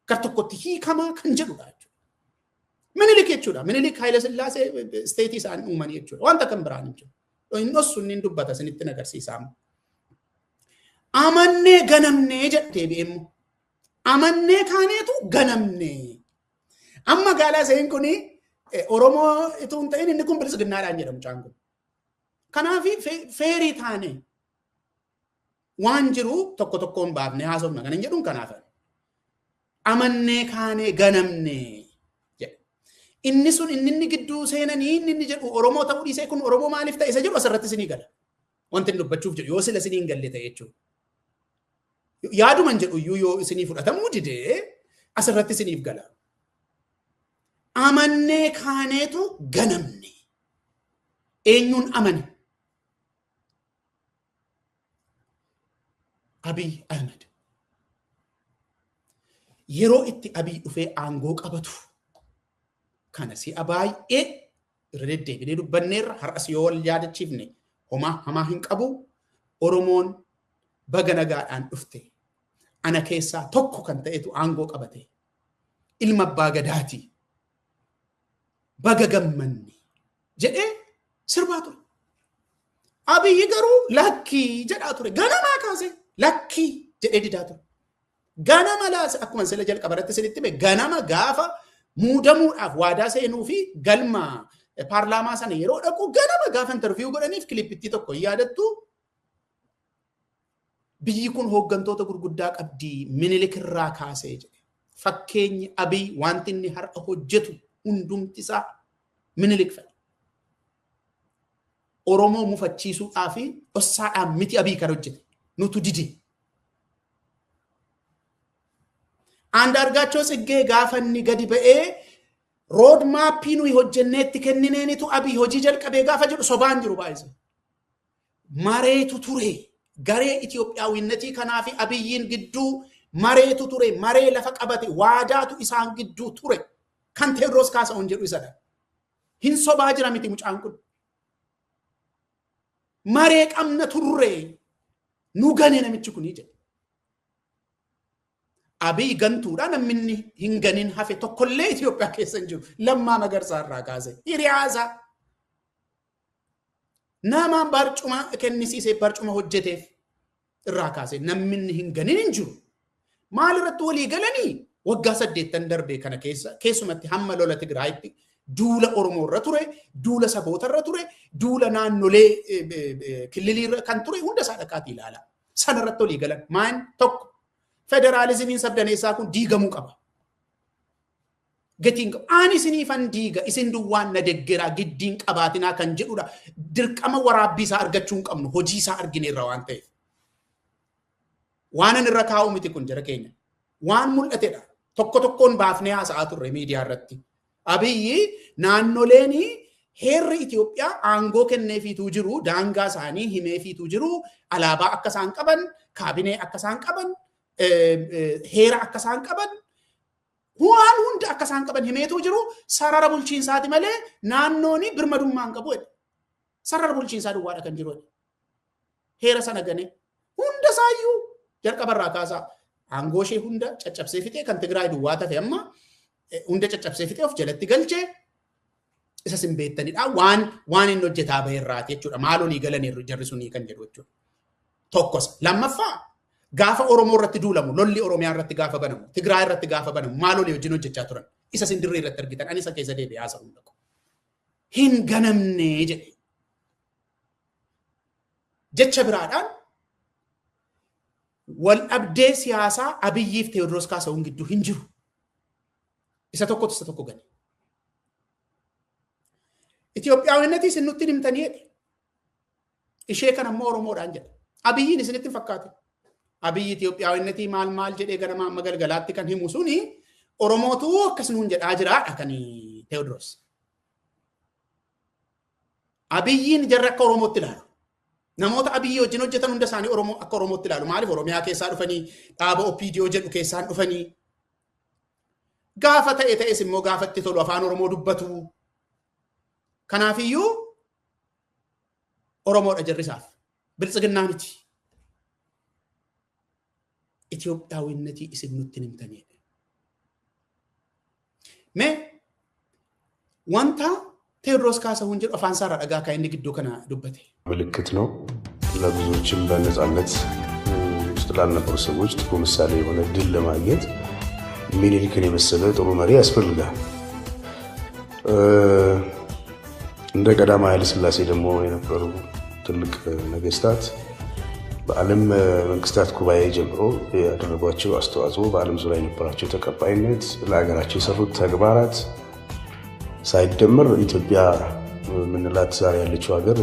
gar tokkotti hiikama kan jedhudha jechuudha. Minilik jechuudha. Minilik Haayile Sillaasee isteetii isaan uumanii jechuudha. Wanta kan biraan hin jiru. Innis sunniin dubbata isinitti agarsiisaa. Amannee ganamnee jedha deebi'ee immoo. Amannee kaaneetu ganamnee. Amma gaalaa seen kuni Oromoo itoo hin ta'in inni kun bilisginnaadhaan jedhamu mucaan kun. Kanaaf feerii taane waan jiru tokko tokkoon baafnee haasofna kan hin jedhuun kanaaf. Amannee kaanee ganamnee jedha. Inni sun inni gidduu seenanii inni jedhu Oromoo ta'uu dhiisee kun Oromoo maaliif ta'e isa jedhu asirratti isinii gala. Wanti inni dubbachuuf jedhu yoo sila isinii hin galle ta'e jechuudha. Yaaduman jedhu iyyuu yoo isinii fudhatamuu didee asirratti isiniif gala. Amannee kaaneetu ganamne. Eenyuun amane? Abiy Ahmed. Yeroo itti Abiy dhufee aangoo qabatu kana si'a baay'ee irra deddeebinee dubbanneerra har'as yoo wal yaadachiifne homaa hamaa hin qabu. Oromoon baga nagaadhaan dhufte ana keessaa tokko kan ta'etu aangoo qabate ilma abbaa gadaati baga gammanne jedhee sirbaa ture. Abiyyi garuu lakkii jedhaa ture. Ganamaa kaasee lakkii jedhee didaa ture. Ganama laasa akkuma sila jalqaba irratti isinitti hime ganama gaafa muudamuudhaaf waadaa seenuu fi galma paarlaamaa sana yeroo dhaqu ganama gaafa intarviiyuu godhaniif kilipittii tokko hin yaadattu. Biyyi kun hooggantoota gurguddaa qabdi Minilik irraa kaasee jedhe. Fakkeenyi Abiy wanti inni har'a hojjetu hundumti isaa Minilik fa'i. Oromoo mufachiisuudhaa fi dhossaadhaan miti Abiy kan hojjete. Nutu dide. Andaargaachoo Tsiggee gaafa inni gadi ba'ee rood maappii nuyi hojjenneetti kennineenitu Abiy hojii jalqabee gaafa jedhu sobaan jiru baay'ise. Mareetu ture. Garee Itoophiyaawinnatii kanaa fi Abiyyiin gidduu mareetu ture. Maree lafa qabate waadaatu isaan gidduu ture. Kan Teewodiroos Kaasahuun jedhu isadha. Hin sobaa jira miti mucaan kun. Maree qabna turre. Nu gane namichi kunii jedhe. Abiy gantuudha namni hin ganin hafe tokkollee Itoophiyaa keessa hin jiru. Lammaa Magarsaa irraa kaase. Hiriyaasaa. Nama barcuma kennisiisee barcuma hojjeteef irraa kaase namni hin ganin hin jiru. Maal irratti walii galanii waggaa 8 darbee kana keessa keessumatti hamma lola Tigraayitti duula Oromoo irra ture, duula saboota irra ture, duula naannolee kililii irra kan ture hunda isaa dhaqaatii ilaala. Sana irratti walii galan maan tokko federaalizimiin sabdaneessaa kun diigamuu qaba. Gatiin qabu. Ani isiniifan diiga, isin duwwaan na deggeraa, giddiin qabaatinaa kan jedhudha. Dirqama waraabbii isaa argachuu hin qabnu, hojii isaa argineerra waan ta'eef. Waan ani irra kaa'u miti kun jara keenya. Waan mul'atedha. Tokko tokkoon baafnee haasa'aa turre miidiyaa irratti. Abiyyi naannoleen heerri Itoophiyaa aangoo kenneefiituu jiru, daangaa isaanii himeefiituu jiru, alaabaa akka isaan qaban, kaabinee akka isaan qaban, heera akka isaan qaban, waan hunda akka isaan qaban himeetuu jiru. Sarara bulchiinsaati malee naannooni birmadummaa hin qabu jedhe. Sarara bulchiinsaa duwwaadha kan jiru jedhe. Heera sana ganee hunda isaayyuu jalqabarraa kaasaa aangoo ishee hunda caccabsee fixee kan Tigraay duwwaa tafe amma hunda caccabsee fixee of jalatti galchee isa sin beektanidha. Waan inni hojjetaa baheerraati jechuudha. Maal olii galaniiru jarri sunii kan jedhu jechuudha. Tokkos. Lammaffaa gaafa Oromoo irratti duulamu, lolli Oromiyaa irratti gaafa banamu, Tigraay irratti gaafa banamu, maal olii wajjin hojjechaa turan. Isa sin dirree irratti argitan, ani isa keessa deebi'ee haasa'uu hin dhaqu. Hin ganamne jedhe. Jecha biraadhaan wal dhabdee siyaasaa Abiyyiif Teewodiroos Kaasahuun gidduu hin jiru. Isa tokkotu isa tokko gane. Itoophiyaawinnatii isin nutti himtanii jedhe. Ishee kan ammoo Oromoodhaan jedha. Abiyyiin isinitti hin fakkaatu. Abiyyi Itoophiyaawinnatii maal maal jedhee ganama amma galgalaatti kan himu suni Oromootu akkas nuun jedhaa jiraadha kan Teewodiroos. Abiyyiin jarri akka Oromootti ilaalu. Namoota Abiyyi wajjin hojjetan hunda isaanii Oromoo akka Oromootti ilaalu. Maaliif Oromiyaa keessaa dhufanii dhaaba OPDO jedhu keessaan dhufanii gaafa ta'e ta'es immoo gaafa itti tolu afaan Oromoo dubbatu. Kanaafiyyuu Oromoodha jarrisaaf. Biltsiginnaa miti. Itoophiyaawinnatii isin nutti himtaniidha. Mee Wanta Teewodiroos Kaasahuun jedhu afaan isaarraa dhagaa kan inni gidduu kana dubbate. ምልክት ነው። ለብዙዎችም በነፃነት ውስጥ ላልነበሩ ሰዎች ጥሩ ምሳሌ የሆነ ድል ለማግኘት ሚኒሊክን የመሰለ ጥሩ መሪ ያስፈልጋል። እንደ ቀዳማዊ ኃይለ ሥላሴ ደግሞ የነበሩ ትልቅ ነገስታት በዓለም መንግስታት ጉባኤ ጀምሮ ያደረጓቸው አስተዋጽኦ፣ በዓለም ዙሪያ የነበራቸው ተቀባይነት፣ ለሀገራቸው የሰሩት ተግባራት ሳይደመር ኢትዮጵያ የምንላት ዛሬ ያለችው ሀገር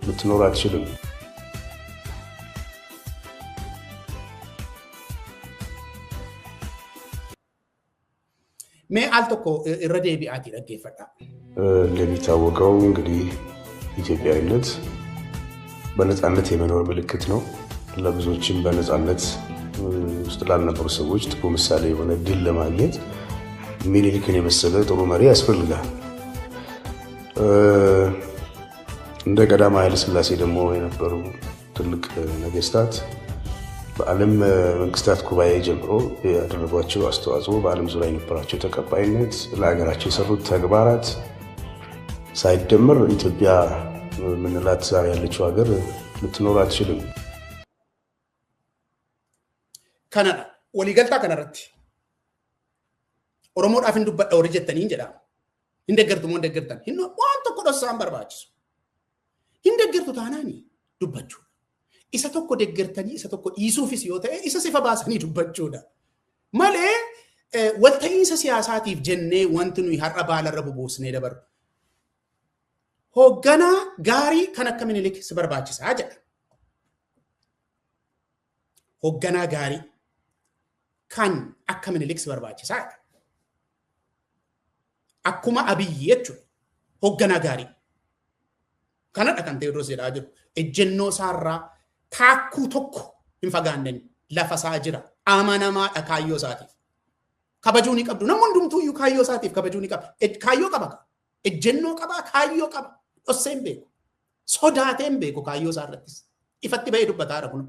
ልትኖር አትችልም። Mee al tokko irra deebi'aatii dhaggeeffadhaa. እንደሚታወቀው እንግዲህ ኢትዮጵያዊነት በነፃነት የመኖር ምልክት ነው። ለብዙዎችም በነፃነት ውስጥ ላልነበሩ ሰዎች ጥሩ ምሳሌ የሆነ ድል ለማግኘት ሚኒሊክን የመሰለ ጥሩ መሪ ያስፈልጋል። እንደ ቀዳማዊ ኃይለ ሥላሴ ደግሞ የነበሩ ትልቅ ነገስታት በዓለም መንግስታት ጉባኤ ጀምሮ ያደረጓቸው አስተዋጽኦ፣ በዓለም ዙሪያ የነበራቸው ተቀባይነት፣ ለሀገራቸው የሰሩት ተግባራት ሳይደመር ኢትዮጵያ የምንላት ዛሬ ያለችው ሀገር ልትኖር አትችልም። Kanadha. Waliigaltaa kanarratti. Oromoodhaaf hin dubbadha warri jettaniin jedhama. Hin deeggartu moo hin deeggartan? Hin waan tokko dhoksaan barbaachisu. Hin deeggartu taanaani dubbachuudha. Isa tokko deeggartanii isa tokko dhiisuufis yoo ta'e isa sifa baasanii dubbachuudha. Malee walta'iinsa siyaasaatiif jennee wanti nuyi har'a baalarra bubuusnee dabarru. Hoogganaa gaarii kan akka Minilik si barbaachisaa jedha. Hoogganaa gaarii kan akka Minilik si barbaachisaa jedha. Akkuma Abiyyi jechuudha. Hoogganaa gaarii. Kanadha kan Teewodiroos jedhaa jiru. Ejjennoo isaarraa taakkuu tokko hin fagaanne lafa isaa jira. Amanamaadha kaayyoo isaatiif. Kabajuu ni qabdu. Namni hundumtuu iyyuu kaayyoo isaatiif kabajuu ni qaba. Kaayyoo qaba. Ejjennoo qaba, kaayyoo qaba. Dhossee hin beeku. Sodaatee hin beeku kaayyoo isaa irrattis. Ifatti ba'ee dubbataadha kun.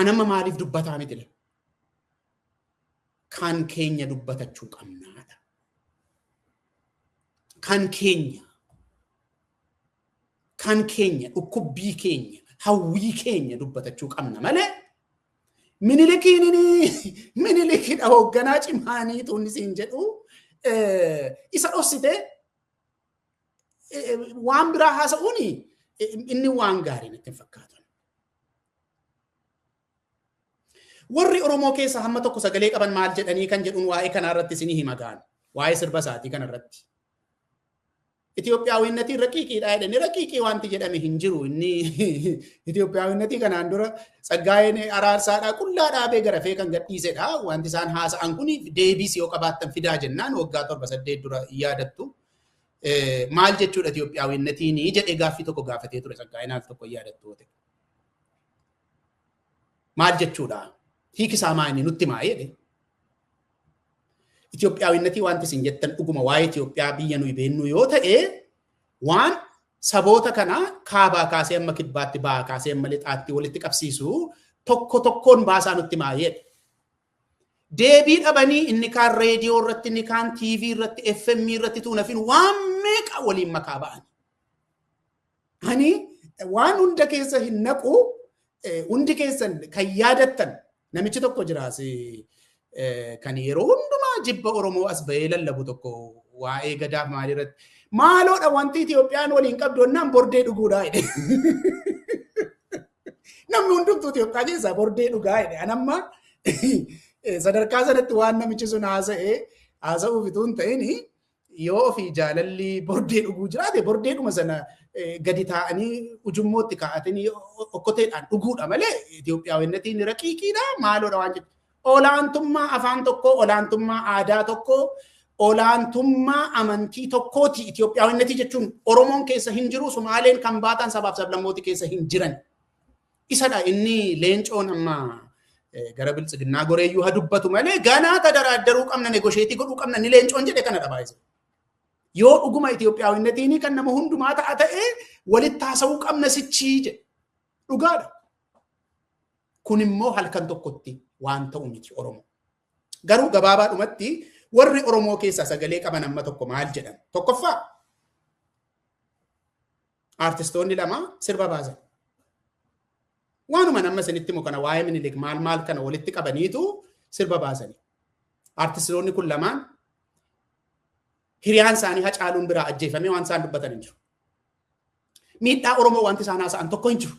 Anamma maaliif dubbataa miti la? Kan keenya dubbatachuu qabnaadha. Kan keenya. Kan keenya dhukkubbii keenya hawwii keenya dubbatachuu qabna malee Minilikiin Minilikidha hoogganaa cimaanii tuunni siin jedhu isa dhoksite waan biraa haasa'uun inni waan gaarii natti hin fakkaatu. Warri Oromoo keessa hamma tokko sagalee qaban maal jedhanii kan jedhuun waa'ee kanarratti isinii hima gaan waa'ee sirba isaatii kanarratti. Itoophiyaawinnatiin raqiiqiidha jedhanii raqiiqii wanti jedhame hin jiru. Inni Itoophiyaawinnatii kanaan dura Tsaggaayeen Araarsaadhaa qullaa dhaabee garafee kan gadhiisedha. Wanti isaan haasa'an kun deebiis yoo qabaattan fidaa jennaan waggaa 7-8 dura yaadattu. Maal jechuudha Itoophiyaawinnatiin jedhee gaaffii tokko gaafatee ture Tsaggaayeen al tokko yaadattu. Maal jechuudha? Hiiki isaa maa inni nutti maa jedhe? Itoophiyaawinnatii wanti isin jettan dhuguma waa'ee Itoophiyaa biyya nuyi beennu yoo ta'e waan saboota kana kaabaa kaasee amma kibbaatti ba'aa kaasee amma lixaatti walitti qabsiisu tokko tokkoon baasaa nutti maa jedhe. Deebii dhabanii inni kaan reediyoo irratti inni kaan TV irratti FM irratti tuunafin waan meeqa waliin makaa ba'an. Ani waan hunda keessa hin naqu hundi keessan kan yaadattan namichi tokko jiraas kan yeroo hundumaa jibba Oromoo as ba'ee lallabu tokko waa'ee gadaaf maalirratti maaloodha wanti Itoophiyaan waliin qabdu onnaan bordee dhuguudha jedhe. Namni hundumtuu Itoophiyaa keessaa bordee dhugaa jedhe. An amma sadarkaa sanatti waan namichi sun haasa'ee haasa'uuf utuu hin ta'in yoo ofii jaalalli bordee dhuguu jiraate bordeedhuma sana gadi taa'anii ujummootti kaa'atanii okkoteedhaan dhuguudha malee Itoophiyaawinnatiin raqiiqiidha maaloodha waan jedhu. Olaantummaa afaan tokkoo, olaantummaa aadaa tokkoo, olaantummaa amantii tokkooti Itoophiyaawinnatii jechuun Oromoon keessa hin jiru, Sumaaleen kan baatan sabaaf sablammooti keessa hin jiran. Isadha inni leencoon amma gara biltsiginnaa goreeyyuu haa dubbatu malee ganaa tadaraaddaruu qabna negosheetii godhuu qabna inni leencoon jedhe kana dha baay'ee. Yoo dhuguma Itoophiyaawinnatiin kan nama hundumaa ta'a ta'e walitti haasa'uu qabna sichii jedhe. Dhugaadha. Kun immoo halkan tokkotti waan ta'u miti Oromoo. Garuu gabaabaadhumatti Warri Oromoo keessaa sagalee qaban amma tokko maal jedhan? Tokkoffaa artistoonni lama sirba baasan. Waanuma nama isinitti himu kana waa'ee Minilik maal maal kana walitti qabaniitu sirba baasani. Artistoonni kun lamaan hiriyaan isaanii Hacaaluun biraa ajjeefamee waan isaan dubbatan hin jiru. Miidhaa Oromoo wanti isaan haasa'an tokko hin jiru.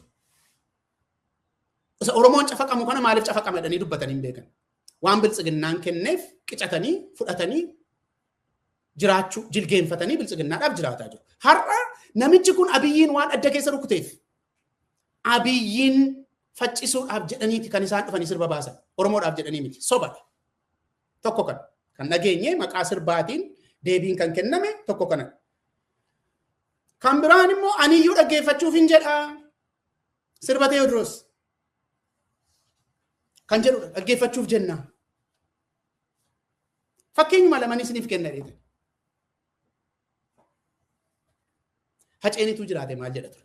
Isa Oromoon cafaqamu kana maaliif cafaqama jedhanii dubbatan hin beekan. Waan biltsiginnaan kenneef qicatanii fudhatanii jiraachuu jilgeenfatanii biltsiginnaadhaaf jiraataa jiru. Har'a namichi kun Abiyyiin waan adda keessa rukuteef Abiyyiin faccisuudhaaf jedhaniiti kan isaan dhufanii sirba baasan. Oromoodhaaf jedhanii miti. Sobadha. Tokko kana. Kan dhageenye maqaa sirbaatiin deebiin kan kenname tokko kana. Kan biraan immoo aniyyuu dhaggeeffachuuf hin jedha. Sirba Teewodiroos. Kan jedhudha dhaggeeffachuuf jenna. Fakkeenyuma lamanii isiniif kenna dheeta. Haceenitu jiraate maal jedha ture?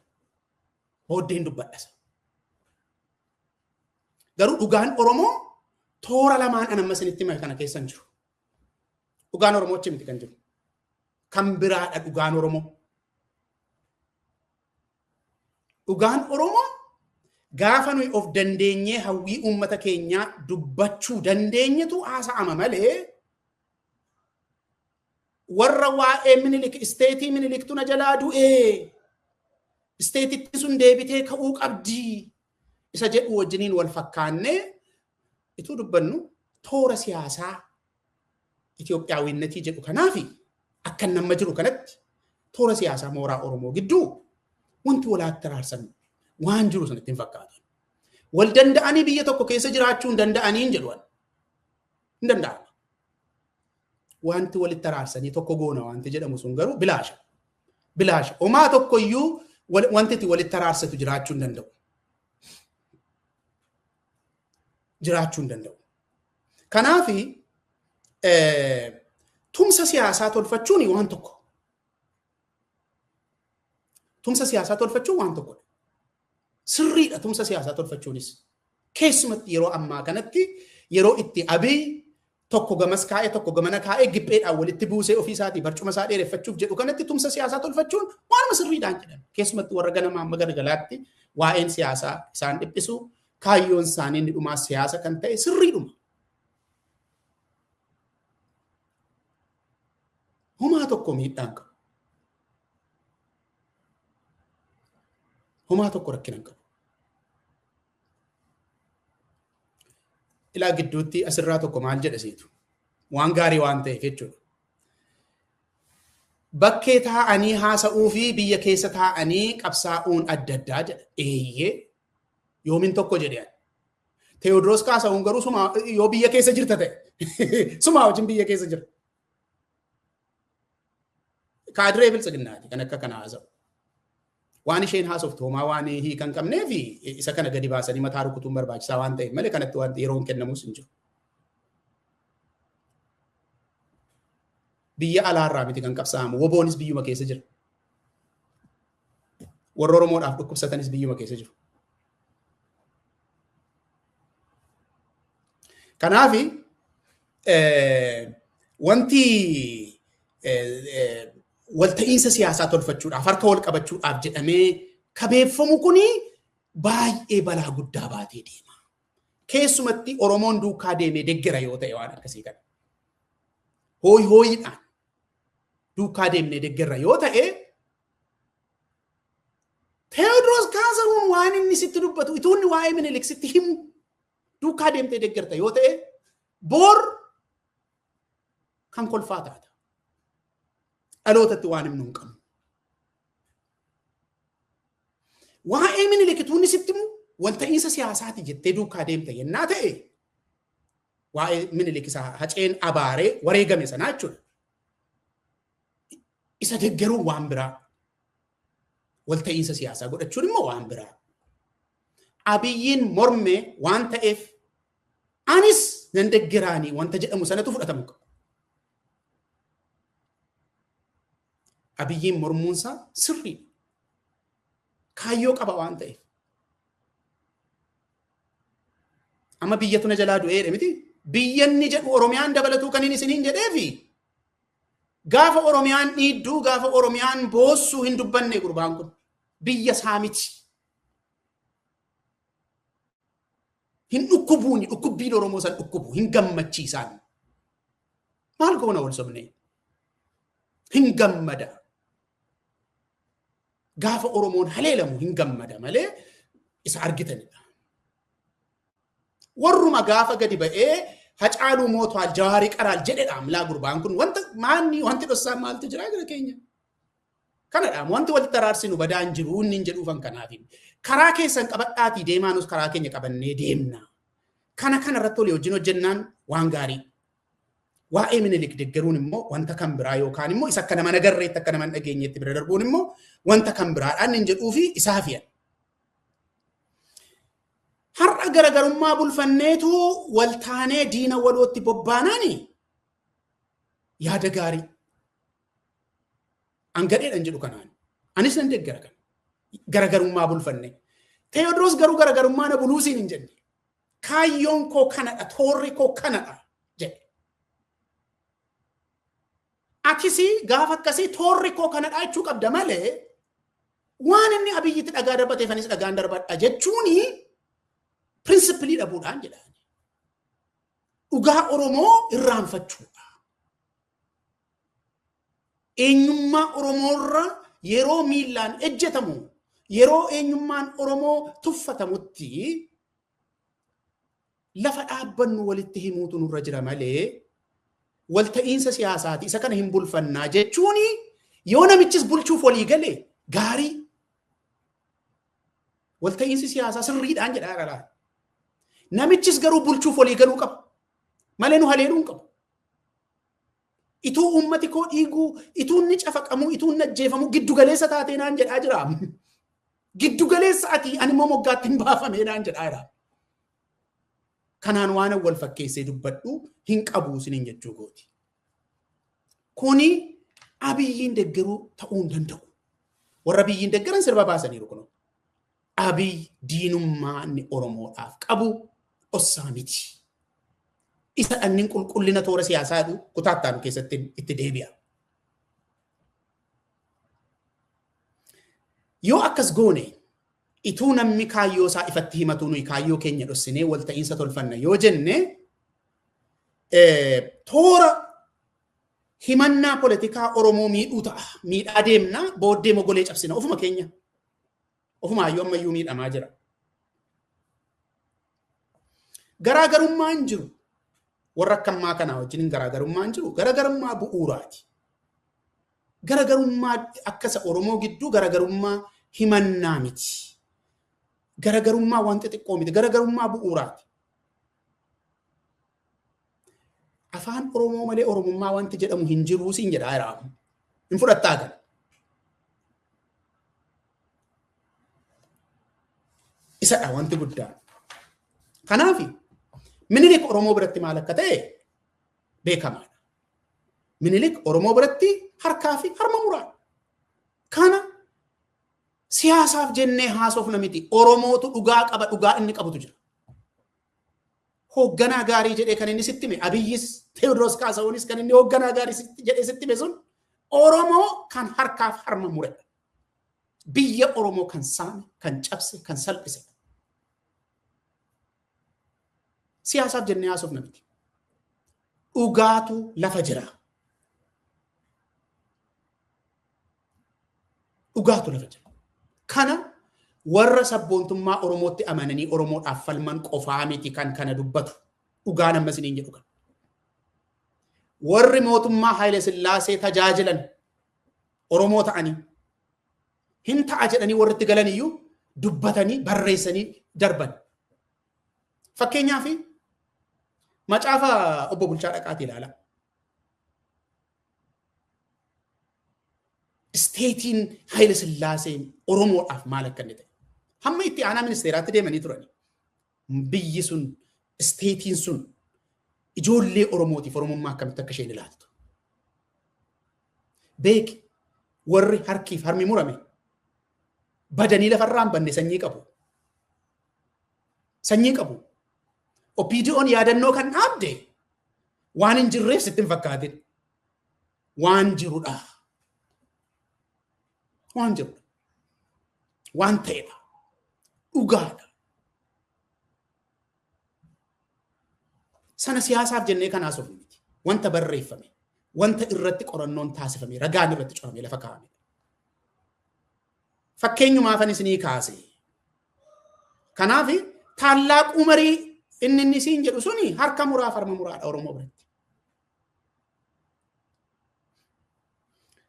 Booddeen dubbadhasa. Garuu dhugaan Oromoo toora lamaan an amma isinitti hime kana keessa hin jiru. Dhugaan Oromoo achi miti kan jiru. Kan biraadha dhugaan Oromoo. Dhugaan Oromoo gaafa nuyi of dandeenyee hawwii uummata keenyaa dubbachuu dandeenyetu haasa'ama malee warra waa'ee Minilik isteetii Miniliktu na jalaa du'ee isteetitti sun deebitee ka'uu qabdii isa jedhu wajjiniin wal fakkaannee ituu dubbannu toora siyaasaa Itoophiyaawinnatii jedhu kanaafi akka nama jiru kanatti toora siyaasaa mooraa Oromoo gidduu wanti walaatti araarsan waan jiru sanatti hin fakkaatu. Wal danda'anii biyya tokko keessa jiraachuu hin danda'anii hin jedhu. Hin danda'amu. Wanti walitti araarsanii tokko goona wanti jedhamu sun garuu bilaasha. Bilaasha. Homaa tokkoyyuu wanti itti walitti araarsatu jiraachuu hin danda'u. Jiraachuu hin danda'u. Kanaafi tumsa siyaasaa tolfachuun waan tokko. Tumsa siyaasaa tolfachuun waan tokkodha. Sirriidha tumsa siyaasaa tolfachuunis. Keessumatti yeroo ammaa kanatti yeroo itti Abiy tokko gamas kaa'ee tokko gamana kaa'ee gipheedhaan walitti buusee ofii isaatii barcuma isaa dheereffachuuf jedhu kanatti tumsa siyaasaa tolfachuun waanuma sirriidhaan jedhan. Keessumatti warra ganamaa amma galgalaatti waa'een siyaasaa isaan dhiphisu kaayyoon isaanii inni dhumaa siyaasa kan ta'e sirriidhuma. Homaa tokko miidhaan qabu. Homaa tokko rakkina hin qabu. Ilaa gidduutti asirraa tokko maal jedha seetu? Waan gaarii waan ta'eef jechuudha. Bakkee taa'anii haasa'uu fi biyya keessa taa'anii qabsaa'uun adda addaa jedha. Eeyyee yoomin tokko jedhe. Teewodiroos kaasa'uun garuu sumaa yoo biyya keessa jirta ta'e sumaa wajjin biyya keessa jira. Kaadiree biltsiginnaati kan akka kana haasa'u. Waan isheen haasoftu homaa waan hiika hin qabnee fi isa kana gadi baasanii mataa rukutuun barbaachisaa waan ta'eef malee kanatti waan yeroon kennamus hin jiru. Biyya alaarraa miti kan qabsaa'amu. Woboonis biyyuma keessa jira. Warra Oromoodhaaf dhukkubsatanis biyyuma keessa jiru. Kanaafi wanti walta'iinsa siyaasaa tolfachuudhaaf harka wal qabachuudhaaf jedhamee kabeeffamu kuni baay'ee balaa guddaa baatee deema. Keessumatti Oromoon duukaa deemee deggera yoo ta'e waan akkasii kana. Hooyi hooyiidhaan duukaa deemnee deggerra yoo ta'e Teewodiroos Kaasahuun waan inni sitti dubbatu ituu inni waa'ee Minilik sitti himu duukaa deemtee deggerta yoo ta'e boor kan kolfaa taata. Dhalootatti waan himnu hin qabnu. Waa'ee Minilik ituu inni sitti himu walta'iinsa siyaasaati jettee duukaa deemta yennaa ta'e waa'ee Minilik isaa Haceen abaaree wareegame sanaa jechuudha. Isa deggeruun waan biraa. Walta'iinsa siyaasaa godhachuun immoo waan biraa. Abiyyiin morme waan ta'eef anis nan deggeraanii wanta jedhamu sanatu fudhatamu qaba. Abiyyiin mormuunsaa sirriidha. Kaayyoo qaba waan ta'eef. Amma biyyatu na jalaa du'eedha miti. Biyya inni jedhu Oromiyaan dabalatuu kan inni isiniin jedheefi gaafa Oromiyaan dhiidduu gaafa Oromiyaan boossuu hin dubbanne gurbaan kun biyya isaa miti. Hin dhukkubuuni dhukkubbiin Oromoo san dhukkubu hin gammachiisaan. Maal goona wal sobnee? Hin gammada. Gaafa Oromoon haleelamu hin gammada malee isa argitanidha. Warruma gaafa gadi ba'ee Hacaaluu mootuwaal Jawaarii qaraal jedhedha amlaa gurbaan kun wanta maanni wanti dhossaan maaltu jira jira keenya. Kanadha wanti walitti araarsinu badaan jiru inni hin jedhuufan kanaaf. Karaa keessan qabadhaatii deemaanus karaa keenya qabannee deemna. Kana kanarratti olii wajjin hojjennaan waan gaarii. Waa'ee Minilik deeggaruun immoo wanta kan biraa yookaan immoo isa akka nama nagarreetti akka nama dhageenyetti bira darbuun immoo wanta kan biraadhaan hin jedhuufi isaa fi'a. Har'a garaagarummaa bulfanneetu waltaanee diina walootti bobbaanaani yaada gaarii. An gadheedhaan jedhu kanaan. Anis nan deeggara kana. Garaagarummaa bulfanne. Teewodiroos garuu garaagarummaa na buluusiin hin jenne. Kaayyoon koo kanadha, toorri koo kanadha jedhe. Atis gaafa akkasii toorri koo kanadha jechuu qabda malee waan inni Abiyyitti dhagaa darbateef anis dhagaan darbadha jechuuni pirinsipilii dhabuudhaan jedhaan. Dhugaa Oromoo irraanfachuudha. Eenyummaa Oromoorra yeroo miillaan ejjetamu, yeroo eenyummaan Oromoo tuffatamutti lafa dhaabbannu walitti himuutu nurra jira malee walta'iinsa siyaasaati isa kana hin bulfannaa jechuuni yoo namichis bulchuuf walii gale gaarii. Walta'iinsi siyaasaa sirriidhaan jedhaa dhala. Namichis garuu bulchuuf walii galuu qaba. Malee nu haleeluu hin qabu. Ituu uummati koo dhiiguu, ituu inni cafaqamuu, ituu inni ajjeefamuu giddu galeessa taatee naan jedhaa jira. Giddu galeessa ati ani immoo moggaatti hin baafamee naan jedhaa jira. Kanaan waan wal fakkeessee dubbadhu hin qabu isiniin jechuu gooti. Kuni Abiyyiin deeggaruu ta'uu hin danda'u. Warra Abiyyiin deeggaran sirba baasaniiru kunoo. Abiy diinummaa inni Oromoodhaaf qabu dhossaa miti. Isa dhannin qulqullina toora siyaasaa jedhu kutaattaan keessatti itti deebi'a. Yoo akkas goone ituu namni kaayyoo isaa ifatti himatu nuyi kaayyoo keenya dhossinee walta'iinsa tolfanna yoo jenne toora himannaa politikaa Oromoo miidhuu ta'a. Miidhaa deemna booddee mogolee cabsina ofuma keenya. Ofuma hayyuu ammayyuu miidhamaa jira. Garaagarummaan jiru. Warra akkammaa kanaa wajjin garaagarummaan jiru. Garaagarummaa bu'uuraati. Garaagarummaa akkasa Oromoo gidduu garaagarummaa himannaa miti. Garaagarummaa waan xixiqqoo miti. Garaagarummaa bu'uuraati. Afaan Oromoo malee Oromummaa wanti jedhamu hin jiruu siin jedhaa jira. Hin fudhattaa kana. Isadha wanti guddaan. Kanaaf Minilik Oromoo biratti maal akka ta'e beekamaadha. Minilik Oromoo biratti harkaa fi harma muraadha. Kana siyaasaaf jennee haasofna miti. Oromootu dhugaa qaba, dhugaa inni qabutu jira. Hoogganaa gaarii jedhee kan inni sitti hime Abiyyis Teewodiroos Kaasahuunis kan inni hoogganaa gaarii jedhee sitti hime sun Oromoo kan harkaaf harma muredha. Biyya Oromoo kan saame, kan cabse, kan salphise. Siyaasaaf jennee haasofna miti. Dhugaatu lafa jira. Dhugaatu lafa jira. Kana warra sabboontummaa Oromootti amananii Oromoodhaaf falman qofaa miti kan kana dubbatu. Dhugaan amma isiniin jedhu kana. Warri mootummaa Haayile Sillaasee tajaajilan Oromoo ta'anii hin ta'a jedhanii warri itti galan iyyuu dubbatanii barreessanii darban. Fakkeenyaaf macaafa obbo Bulchaa Dhaqaatii ilaalaa. Isteetiin Haayile Sillaaseen Oromoodhaaf maal akka inni ta'e. Hamma itti aanaa ministeeraatti deemanii turani. Biyyi sun, isteetiin sun ijoollee Oromootiif Oromummaa akkamitti akka isheen ilaaltu. Beeki warri harkiif harmi murame badanii lafarraa hin banne sanyii qabu. Sanyii qabu. OPDO'n yaadannoo kan dhaabde waan hin jirreef sitti hin fakkaatin. Waan jirudha. Waan jirudha. Waan ta'edha. Dhugaadha. Sana siyaasaaf jennee kan haasofnu miti. Wanta barreeffame, wanta irratti qorannoon taasifame, ragaan irratti corame lafa kaa'ame. Fakkeenyumaafan isinii kaase. Kanaaf Tallaaq Umarii inni siin jedhu suni harka muraa farma muraadha Oromoo biratti.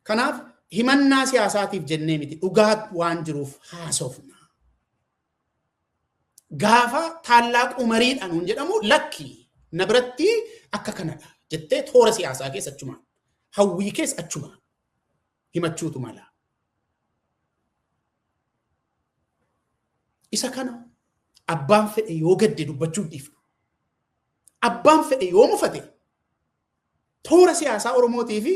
Kanaaf himannaa siyaasaatiif jennee miti, dhugaa waan jiruuf haasofna. Gaafa Tallaaq Umariidha nuun jedhamu lakki na biratti akka kanadha jettee toora siyaasaa keessa achumaan, hawwii keessa achumaan himachuutu mala. Isa kana abbaan fedhe yoo gadde dubbachuu dhiifnu. Abbaan fedhe yoo mufate toora siyaasaa Oromootii fi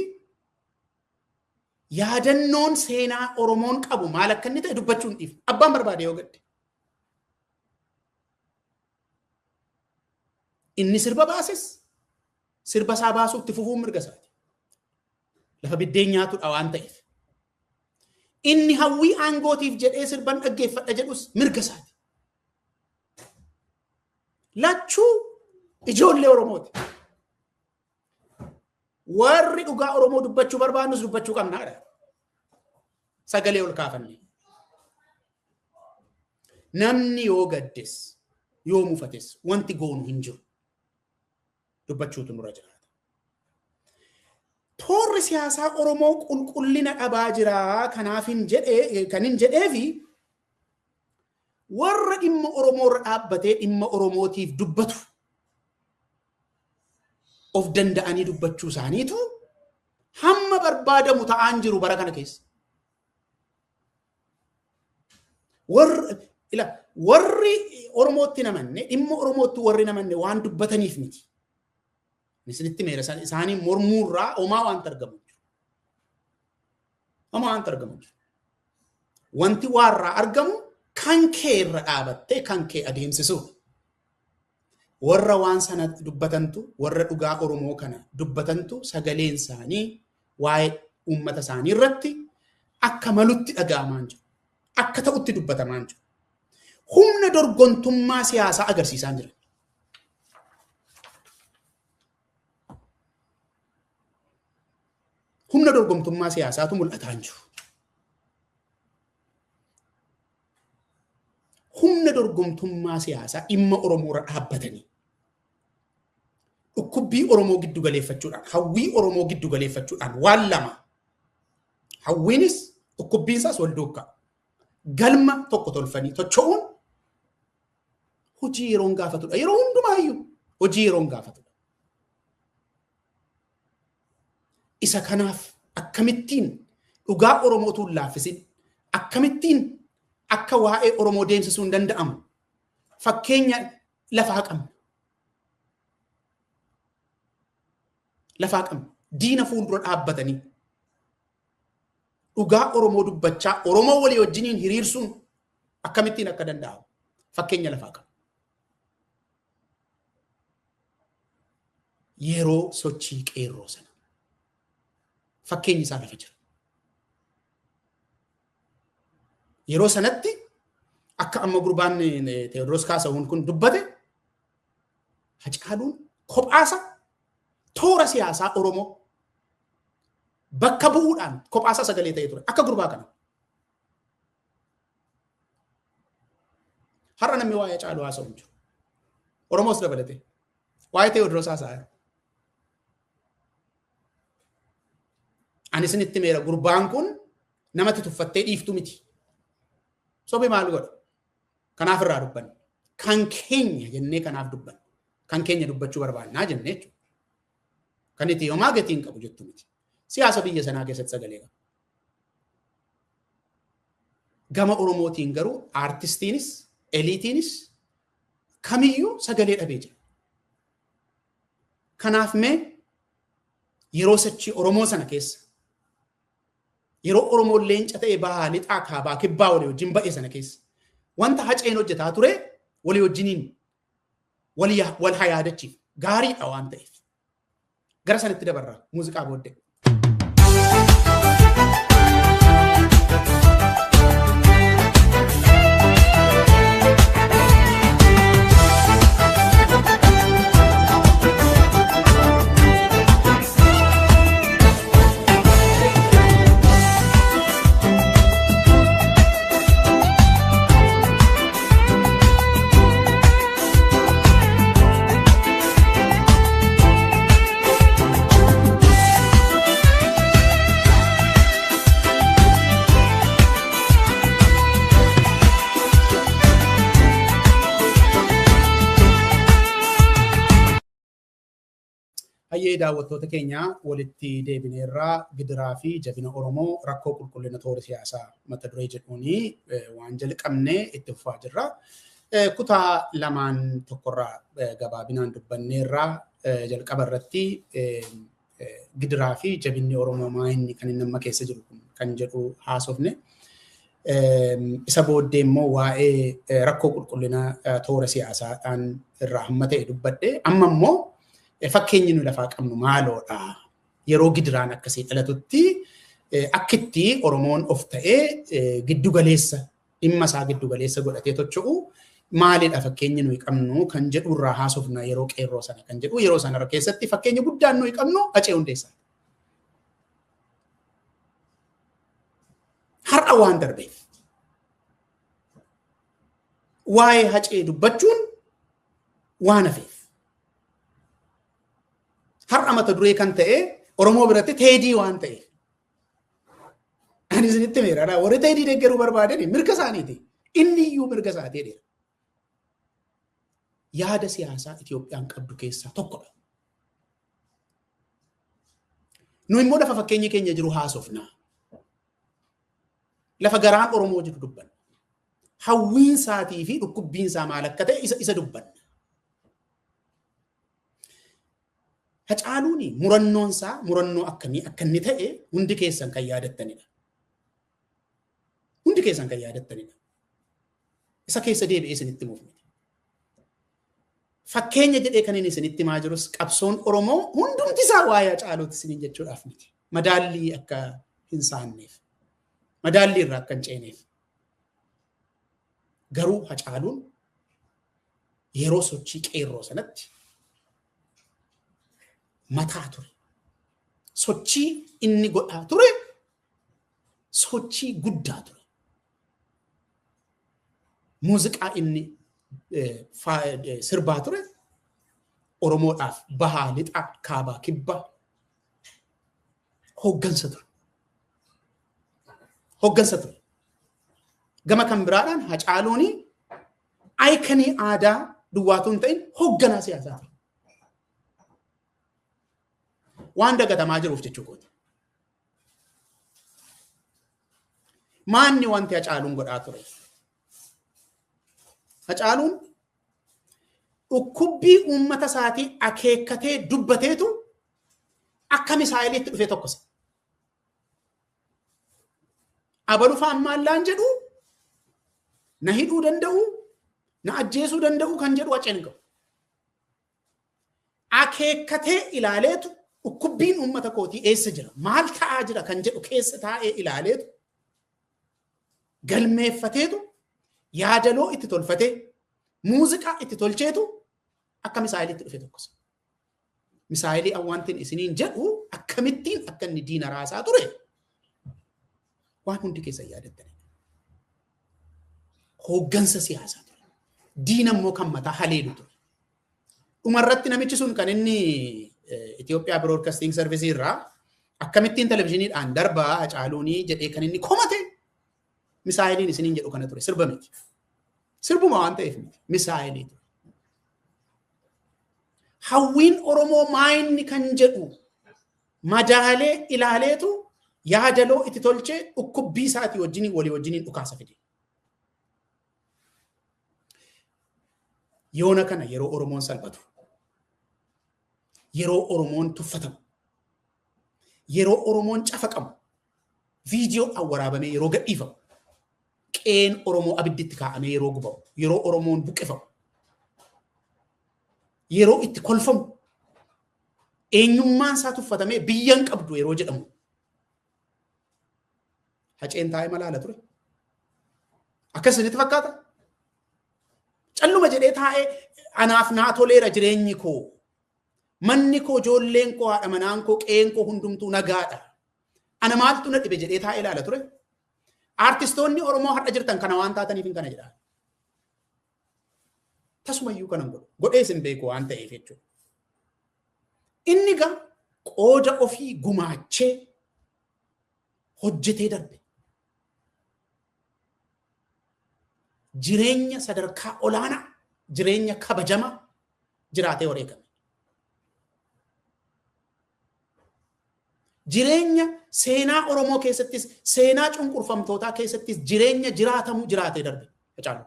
yaadannoon seenaa Oromoon qabu maal akka inni ta'e dubbachuu hin dhiifnu. Abbaan barbaade yoo gadde. Inni sirba baases sirba isaa baasuutti fufuun mirga isaati. Lafa biddeen nyaatudha waan ta'eef. Inni hawwii aangootiif jedhee sirban dhaggeeffadha jedhus mirga isaati. Lachuu ijoollee Oromooti. Warri dhugaa Oromoo dubbachuu barbaannus dubbachuu qabnaadha. Sagalee ol kaafanne. Namni yoo gaddes yoo mufates wanti goonu hin jiru. Dubbachuutu nurra jiraata. Toorri siyaasaa Oromoo qulqullina dhabaa jira kanaaf hin jedhee kan hin jedheefi warra dhimma Oromoo irra dhaabbatee dhimma Oromootiif dubbatu of danda'anii dubbachuu isaaniitu hamma barbaadamu ta'aan jiru bara kana keessa. Warri Oromootti namanne dhimma Oromootti warri namanne waan dubbataniif miti. Isinitti meera isaanii mormuurraa homaa waanta argamu jiru. Homaa waanta argamu jiru. Wanti waarraa argamu kan kee irra dhaabattee kan kee adeemsisuudha. Warra waan sana dubbatantu, warra dhugaa Oromoo kana dubbatantu sagaleen isaanii waa'ee uummata isaanii irratti akka malutti dhaga'amaa jiru. Akka ta'utti dubbatamaa jiru. Humna dorgomtummaa siyaasaa agarsiisaa jiran. Humna dorgomtummaa siyaasaatu mul'ataa jiru. Humna dorgomtummaa siyaasaa dhimma Oromoo irra dhaabbatanii dhukkubbii Oromoo giddu galeeffachuudhaan, hawwii Oromoo giddu galeeffachuudhaan waan lama. Hawwiinis dhukkubbiin isaas wal duukaa. Galma tokko tolfanii tocho'uun hojii yeroon gaafatudha. Yeroo hundumaayyuu hojii yeroon gaafatudha. Isa kanaaf akkamittiin dhugaa Oromootuun laaffisin, akkamittiin akka waa'ee Oromoo deemsisuun danda'amu fakkeenya lafaa qabna. Lafaa qabna. Diina fuuldura dhaabbatanii dhugaa Oromoo dubbachaa Oromoo walii wajjiniin hiriirsuun akkamittiin akka danda'amu fakkeenya lafaa qabna. Yeroo sochii qeerroo sana fakkeenyi isaa lafa jira. Yeroo sanatti akka amma gurbaan Teewodiroos Kaasahuun kun dubbate Hacaaluun kophaasa toora siyaasaa Oromoo bakka bu'uudhaan kophaasa sagalee ta'ee ture akka gurbaa kana. Har'a namni waa'ee Hacaaluu haasa'u hin jiru. Oromoos dabalatee waa'ee Teewodiroos haasa'aa jira. Ani isinitti meera gurbaan kun namatti tuffattee dhiiftu miti. Sobe maal godha? Kanaaf irraa dubbanna. Kan keenya jennee kanaaf dubbanna. Kan keenya dubbachuu barbaannaa jennee jechuudha. Kan itti homaa gatii hin qabu jettu miti. Siyaasa biyya sanaa keessatti sagalee qaba. Gama Oromootiin garuu aartistiinis, eliitiinis kamiyyuu sagalee dhabee jira. Kanaaf mee yeroo sochii Oromoo sana keessa yeroo Oromoon leenca ta'e bahaa lixaa kaabaa kibbaa walii wajjin ba'e sana keessa wanta Haceen hojjetaa ture walii wajjiniin Wal haa yaadachiif gaariidha waan ta'eef. Gara sanitti dabarra muuziqaa booddee. Hayyee daawwattoota keenya walitti deebineerraa gidiraa fi jabina Oromoo rakkoo qulqullina toora siyaasaa mata duree jedhuuni waan jalqabne itti fufaa jirra. Kutaa lamaan tokkorraa gabaabinaan dubbanneerraa jalqaba irratti gidiraa fi jabinni Oromoo maa inni kan inni amma keessa jiru kan jedhu haasofne. Isa booddee immoo waa'ee rakkoo qulqullina toora siyaasaadhaan irraa hamma ta'e dubbadhe. Amma immoo fakkeenyi nu lafaa qabnu maaloodha. Yeroo gidiraan akkasii dhalatutti akkitti Oromoon of ta'ee giddugaleessa dhimma isaa giddugaleessa godhatee tocho'u maalidha fakkeenyi nuyi qabnu kan jedhu irraa haasofna yeroo qeerroo sana kan jedhu yeroo sana keessatti fakkeenya guddaan nuyi qabnu Hacee Hundeessaa. Har'a waan darbeef waa'ee Hacee dubbachuun waan hafeef. Har'a mata duree kan ta'e Oromoo biratti Teedii waan ta'eef. Ani isinitti meera warri Teedii deeggaruu barbaadan mirga isaaniiti. Inni iyyuu mirga isaatii dheera. Yaada siyaasaa Itoophiyaan qabdu keessaa tokkodha. Nu immoo lafa fakkeenyi keenya jiru haasofna. Lafa garaan Oromoo jiru dubbanna. Hawwiinsaatii fi dhukkubbiinsaa maal akka ta'e isa dubbanna. Hacaaluun murannoon isaa murannoo akkamii akka inni ta'e hundi keessan kan yaadattanidha. Hundi keessan kan yaadattanidha. Isa keessa deebi'ee isinitti himuuf miti. Fakkeenya jedhee kan inni isinitti himaa jirus qabsoon Oromoo hundumti isaa waa'ee Hacaaluuti isiniin jechuudhaaf miti. Madaallii akka hin saanneef. Madaallii irraa akka hin ceeneef. Garuu Hacaaluun yeroo sochii qeerroo sanatti mataa ture. Sochii inni godhaa ture sochii guddaa ture. Muuziqaa inni sirbaa ture Oromoodhaaf bahaa lixaa kaabaa kibbaa hooggansa ture. Hooggansa ture. Gama kan biraadhaan Hacaaluun ayikanii aadaa duwwaatu hin ta'in hoogganaa siyaasaa ture. Waan dagatamaa jiruuf jechuu kooti. Maanni wanti Hacaaluun godhaa ture? Hacaaluun dhukkubbii uummata isaatii akeekkatee dubbateetu akka misaayiliitti dhufee tokkosa. Abalufaan maallaan jedhu na hidhuu danda'u, na ajjeesuu danda'u kan jedhu Haceen qabu. Akeekkatee ilaaleetu dhukkubbiin uummata kootii eessa jira? Maal ta'aa jira kan jedhu keessa taa'ee ilaaleetu galmeeffateetu yaadaloo itti tolfatee muuziqaa itti tolcheetu akka misaayiliitti dhufe tokkosa. Misaayilii awwaantiin isiniin jedhu akkamittiin akka inni diina raasaa ture waan hundi keessa yaadattanidha. Hooggansa siyaasaa ture. Diina immoo kan mataa haleelu ture. Dhumarratti namichi sun kan inni Itoophiyaa Broadcasting Service irraa akkamittiin televizyiiniidhaan darbaa Hacaaluunii jedhee kan inni komate misaayiliin isiniin jedhu kana ture sirba miti. Sirbuma waan ta'eef miti misaayilii ture. Hawwiin Oromoo maayinni kan jedhu madaalee ilaaleetu yaadaloo itti tolchee dhukkubbii isaatii wajjiniin walii wajjiniin dhukaasa fide. Yoona kana yeroo Oromoon salphatu, yeroo Oromoon tuffatamu, yeroo Oromoon cafaqamu, viidiyoo awwaraabamee yeroo gadhiifamu, qeen Oromoo abidditti kaa'amee yeroo gubamu, yeroo Oromoon buqqifamu. Yeroo itti kolfamu eenyummaan isaa tuffatamee biyya hin qabdu yeroo jedhamu. Haceen taa'ee malaala ture. Akkas isinitti fakkaata? Calluma jedhee taa'ee anaaf naa toleera jireenyi koo. Manni koo ijoolleen koo haadha manaan koo qe'een koo hundumtuu nagaadha. Ana maaltu na dhibe jedhee taa'ee ilaala ture. Artistoonni Oromoo har'a jirtan kana waan taataniif hin kana jedhaa. Tasumayyuu kanan godhu. Godhees hin beeku waan ta'eef jechuudha. Inni gaa qooda ofii gumaachee hojjetee darbe. Jireenya sadarkaa olaanaa, jireenya kabajamaa jiraatee wareegame. Jireenya seenaa Oromoo keessattis, seenaa cunqurfamtootaa keessattis jireenya jiraatamu jiraatee darbe. Hacaaluu.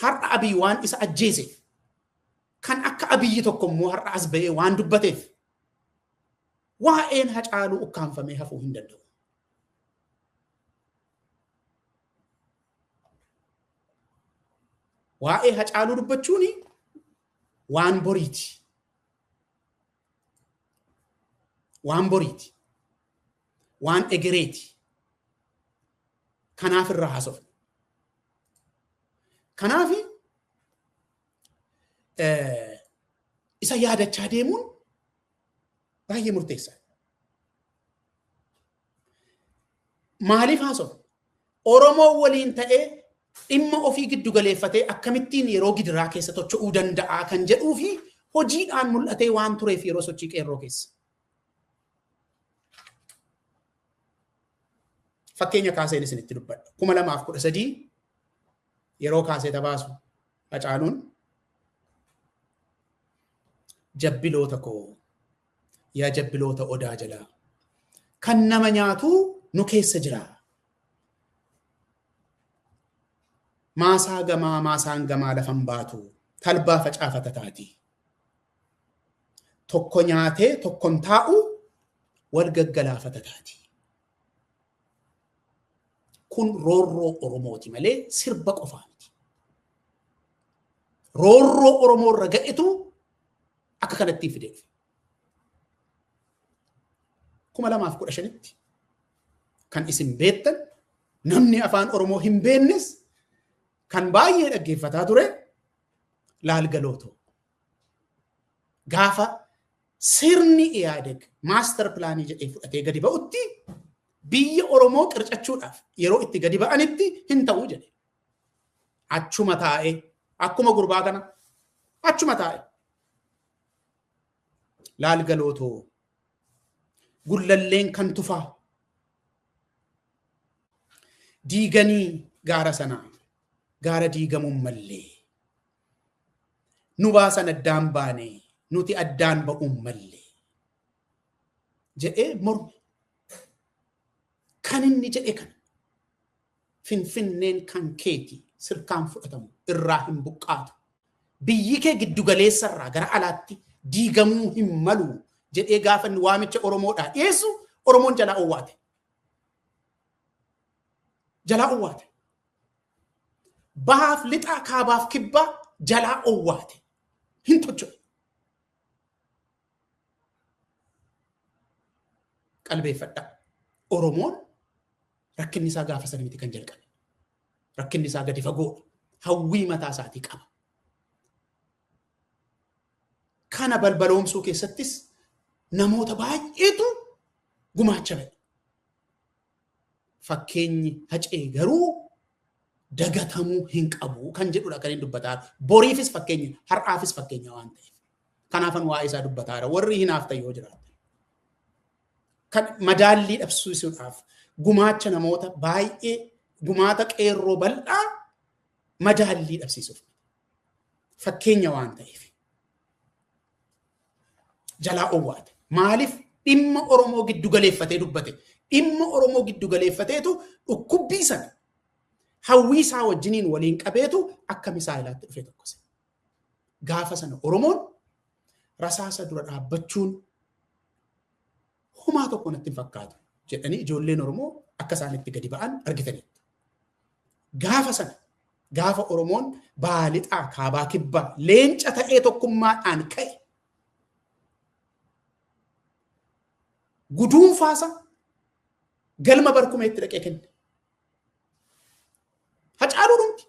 Har'a Abiy waan isa ajjeeseef, kan akka Abiyyi tokko immoo har'a as ba'ee waan dubbateef, waa'een Hacaaluu ukkaanfamee hafuu hin danda'u. Waa'ee Hacaaluu dubbachuun waan boriiti. Waan boriiti. Waan egereeti. Kanaaf irraa haasofna. Kanaaf isa yaadachaa deemuun baay'ee murteessaadha. Maaliif haasofna? Oromoo waliin ta'ee dhimma ofii giddu galeeffatee akkamittiin yeroo gidiraa keessa socho'uu danda'a kan jedhuu fi hojiidhaan mul'atee waan tureef yeroo sochii qeerroo keessa. Fakkeenya kaaseen isinitti dubbadha. 2013 yeroo kaasee tabaasu Hacaaluun jabbiloota koo yaa jabbiloota odaa jalaa kan nama nyaatu nu keessa jira. Maasaa gamaa maasaan gamaa lafan baatu talbaa facaafata taati. Tokko nyaatee tokkon taa'u wal gaggalaafata taati. Kun roorroo Oromooti malee sirba qofaa miti. Roorroo Oromoo irra ga'etu akka kanatti fidee dhufe. 2015tti kan isin beektan namni afaan Oromoo hin beeknes kan baay'ee dhaggeeffataa ture Laalgalootoo. Gaafa sirni Ihaadeg maaster pilaanii jedhee fudhatee gadi ba'utti biyya Oromoo qircachuudhaaf yeroo itti gadi ba'anitti hin ta'u jedhe. Achuma taa'ee akkuma gurbaa kana achuma taa'e. Laalgalootoo gullalleen kan tufaa diiganii gaara sanaa gaara diigamuun mallee nu baasan addaan baane nuti addaan ba'uun mallee jedhee morme. Kan inni jedhe kana Finfinneen kan keeti sirkaan fudhatamu irraa hin buqqaatu. Biyyi kee giddugaleessa irraa gara alaatti diigamuu hin malu jedhee gaafa inni waamicha Oromoodhaa dhiyeessu Oromoon jalaa owwaate. Jalaa owwaate. Bahaaf lixaa kaabaaf kibbaa jalaa owwaate. Hin tocho'e. Qalbeeffadhaa. Oromoon rakkinni isaa gaafa sana miti kan jalqabe. Rakkinni isaa gadi fagoodha. Hawwii mataa isaatii qaba. Kana balbaloomsuu keessattis namoota baay'eetu gumaacha ba'e. Fakkeenyi Hacee garuu dagatamuu hin qabu kan jedhudha kan inni dubbataa. Boriifis fakkeenya, har'aafis fakkeenya waan ta'eef. Kanaafan waa'ee isaa dubbataa jira. Warri hinaaf ta'e yoo jiraatan. Kan madaallii dhabsiisuudhaaf gumaacha namoota baay'ee gumaata qeerroo bal'aa madaallii dhabsiisuuf. Fakkeenya waan ta'eef. Jalaa owwaate. Maaliif dhimma Oromoo giddu galeeffatee dubbate? Dhimma Oromoo giddu galeeffateetu dhukkubbii sana hawwii isaa wajjiniin waliin qabeetu akka misaayilaatti dhufee tokkose. Gaafa sana Oromoon rasaasa dura dhaabbachuun homaa tokko natti hin fakkaatu jedhanii ijoolleen Oromoo akka isaan itti gadi ba'an argitaniiru. Gaafa sana Gaafa Oromoon baalixaa kaabaa kibbaa leenca ta'ee tokkummaadhaan ka'e. Guduunfaasa galma barkumeetti dhaqee kenne. Hacaaluu dhumti.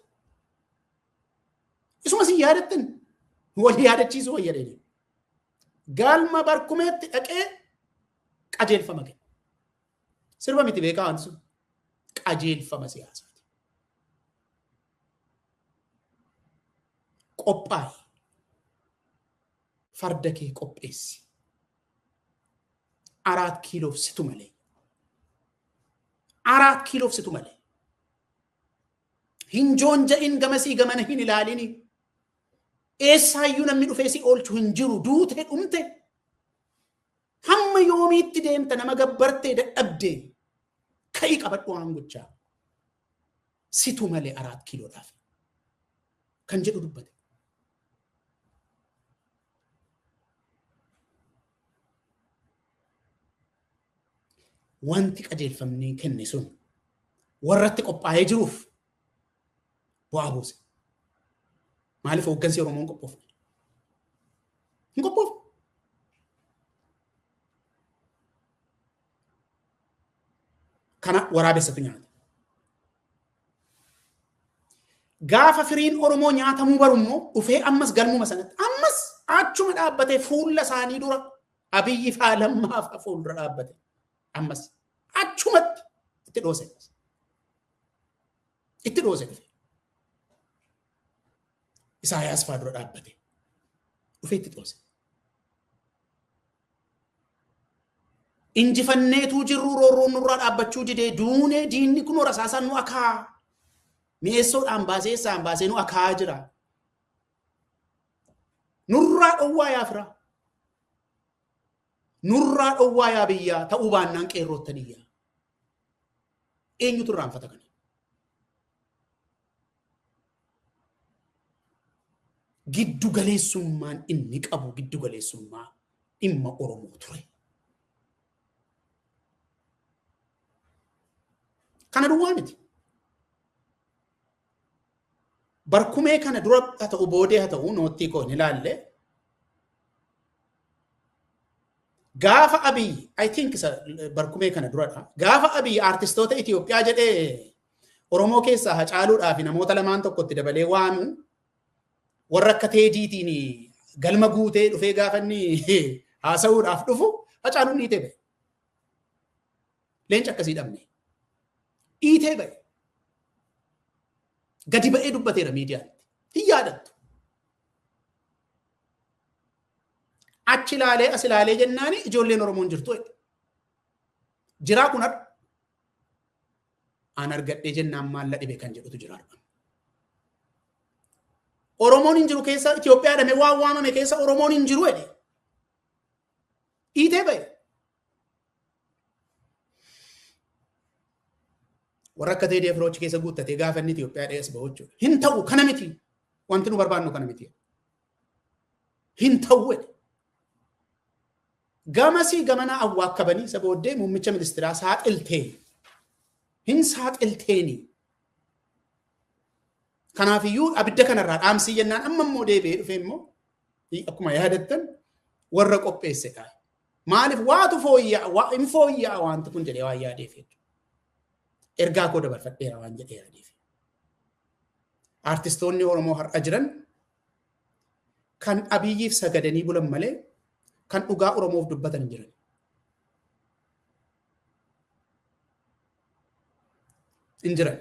Isuma si yaadattan wal yaadachiisuu wayyadeeni. Galma barkumeetti dhaqee qajeelfama kenne. Sirba miti beekaa wanti sun qajeelfama siyaasaati. Qophaa'i. Farda kee qopheessi. 4 kiiloof situ malee. 4 kiiloof situ malee. Hin joonja'in gamasii gamana hin ilaalini. Eessaayyuu namni dhufee si oolchu hin jiru duutee dhumte. Hamma yoomiitti deemta nama gabbartee dadhabdee ka'ii qabadhu waan gochaa. Situ malee 4 kiiloodhaaf kan jedhu dubbate. Wanti qajeelfamni kenne sun warratti qophaa'ee jiruuf bu'aa buuse. Maaliif hooggansi Oromoo hin qophoofne? Hin qophoofne. Kana waraabessatu nyaata. Gaafa firiin Oromoo nyaatamuu barummoo dhufee ammas galmuma sanatti ammas achuma dhaabbatee fuula isaanii dura Abiyyi faa Lammaa faa fuuldura dhaabbate. Ammas achumatti itti dhoose. Itti dhoose dhufe. Isaayaas faa dura dhaabbate. Dhufee itti dhoose. Injifanneetuu jirru roorroon nurraa dhaabbachuu didee duunee diinni kun rasaasaan nu akaa. Mi'eessoodhaan baasee isaan baasee nu akaa jira. Nurraa dhowwaa yaa firaa. Nurraa dhowwaa yaa biyyaa ta'uu baannaan qeerroottan iyyaa. Eenyutu irraanfata kana? Giddu galeessummaan inni qabu giddu galeessummaa dhimma Oromoo ture. Kana duwwaa miti. Barkumee kana dura haa ta'u boodee haa ta'u noottii koo hin ilaalle. Gaafa Abiyyi, I think barkumee kana duradha. Gaafa Abiyyi artistoota Itoophiyaa jedhee Oromoo keessaa Hacaaluudhaa fi namoota lamaan tokkotti dabalee waamu warra akka Teediitiin galma guutee dhufee gaafa inni haasa'uudhaaf dhufu Hacaaluun dhiitee ba'e. Leenca akkasii dhabne. Dhiitee ba'e. Gadi ba'ee dubbateera miidiyaatti. Hin yaadattu. Achi ilaalee as ilaalee jennaani ijoolleen Oromoon jirtu jedhe. Jiraa kun har'a. An argadhee jennaan maalla dhibe kan jedhutu jira har'a. Oromoon hin jiru keessa Itoophiyaa dhamee waan waamame keessa Oromoon hin jiru jedhe. Dhiitee ba'e. Warra akka Teedii Afroochi keessa guuttatee gaafa inni Itoophiyaa dhees bahu jechuudha. Hin ta'u kana miti. Wanti nu barbaannu kana miti. Hin ta'u jedhe. Gamasii gamanaa awwaakkabanii isa booddee muummicha ministeeraa saaxiltee. Hin saaxilteeni. Kanaafiyyuu abidda kanarraa dhaamsii jennaan amma immoo deebi'ee dhufee immoo akkuma yaadattan warra qopheessedha. Maaliif waatu fooyya'a hin fooyya'a wanti kun jedhee waan yaadeef jechuudha. Ergaa koo dabarfadheera waan jedhee yaadeef. Artistoonni Oromoo har'a jiran kan Abiyyiif sagadanii bulan malee kan dhugaa Oromoof dubbatan hin jiran. Hin jiran.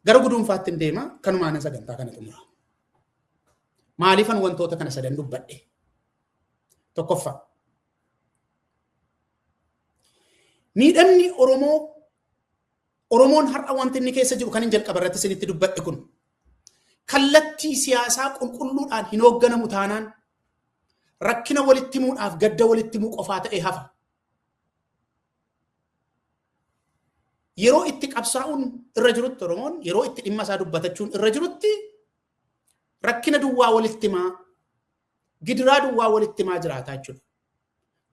Gara guduunfaatti hin deema kanumaan sagantaa kana xumura. Maaliifan wantoota kana sadan dubbadhe? Tokkoffaa. Miidhamni Oromoo Oromoon har'a wanti inni keessa jiru kan hin jalqaba irratti isinitti dubbadhe kun kallattii siyaasaa qulqulluudhaan hin hoogganamu taanaan rakkina walitti himuudhaaf gadda walitti himuu qofaa ta'ee hafa. Yeroo itti qabsaa'uun irra jirutti Oromoon yeroo itti dhimma isaa dubbatachuun irra jirutti rakkina duwwaa walitti himaa gidiraa duwwaa walitti himaa jiraataa jechuudha.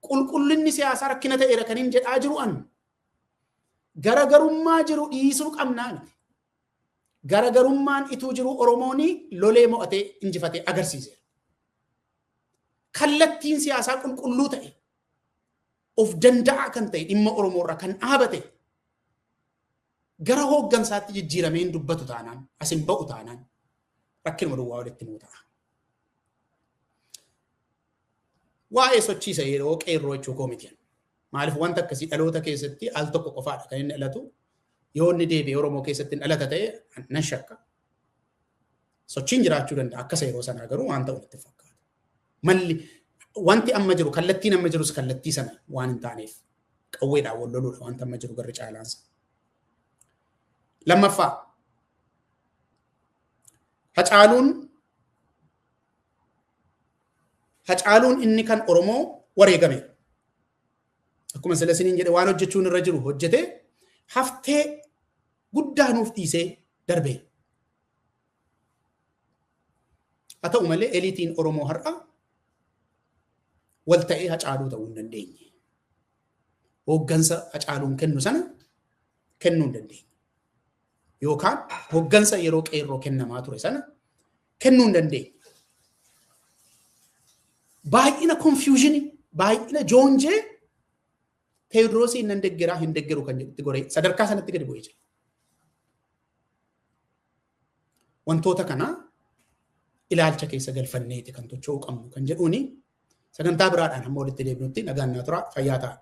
Qulqullinni siyaasaa rakkina ta'eera kan hin jedhaa jiru an. Garagarummaa jiru dhiisuu qabnaa miti. Garagarummaan ituu jiru Oromoon lolee mo'atee injifatee agarsiiseera. Kallattiin siyaasaa qulqulluu ta'e, of danda'aa kan ta'e, dhimma Oromoorraa kan dhaabate gara hooggansaatti jijjiiramee hin dubbatu taanaan, as hin ba'u taanaan, rakkinuma duwwaa walitti nuu ta'a. Waa'ee sochiisa yeroo qeerroo jechuu koo miti. Maaliif wanta akkasii dhaloota keessatti al tokko qofaadha kan inni dhalatu. Yoo inni deebi'ee Oromoo keessatti dhalata ta'e nan shakka. Sochiin jiraachuu danda'a. Akkasa yeroo sanaa garuu waan ta'u natti fakkaata. Malli wanti amma jiru, kallattiin amma jirus kallattii sana waan hin taaneef, qawweedhaan wal loluudha wanta amma jiru garri caalaansa. Lammaffaa, Hacaaluun inni kan Oromoo wareegame. Akkuma sila isiniin jedhe, waan hojjechuun irra jiru hojjetee haftee guddaa nuuf dhiisee darbee. Haa ta'u malee, eliitiin Oromoo har'a wal ta'ee Hacaaluu ta'uu hin dandeenye. Hooggansa Hacaaluun kennu sana kennuu hin dandeenye. Yookaan hooggansa yeroo qeerroo kennamaa ture sana kennuu hin dandeenye. Baay'ina confusion, baay'ina joonjee, Teewodiroosiin nan deggeraa hin deggeru kan jedhutti goree sadarkaa sanatti gadi bu'ee jira. Wantoota kana ilaalcha keessa galfanneeti kan tocho'uu qabnu kan jedhuuni, sagantaa biraadhaan hamma walitti deebinutti nagaan naa tura, fayyaa ta'a.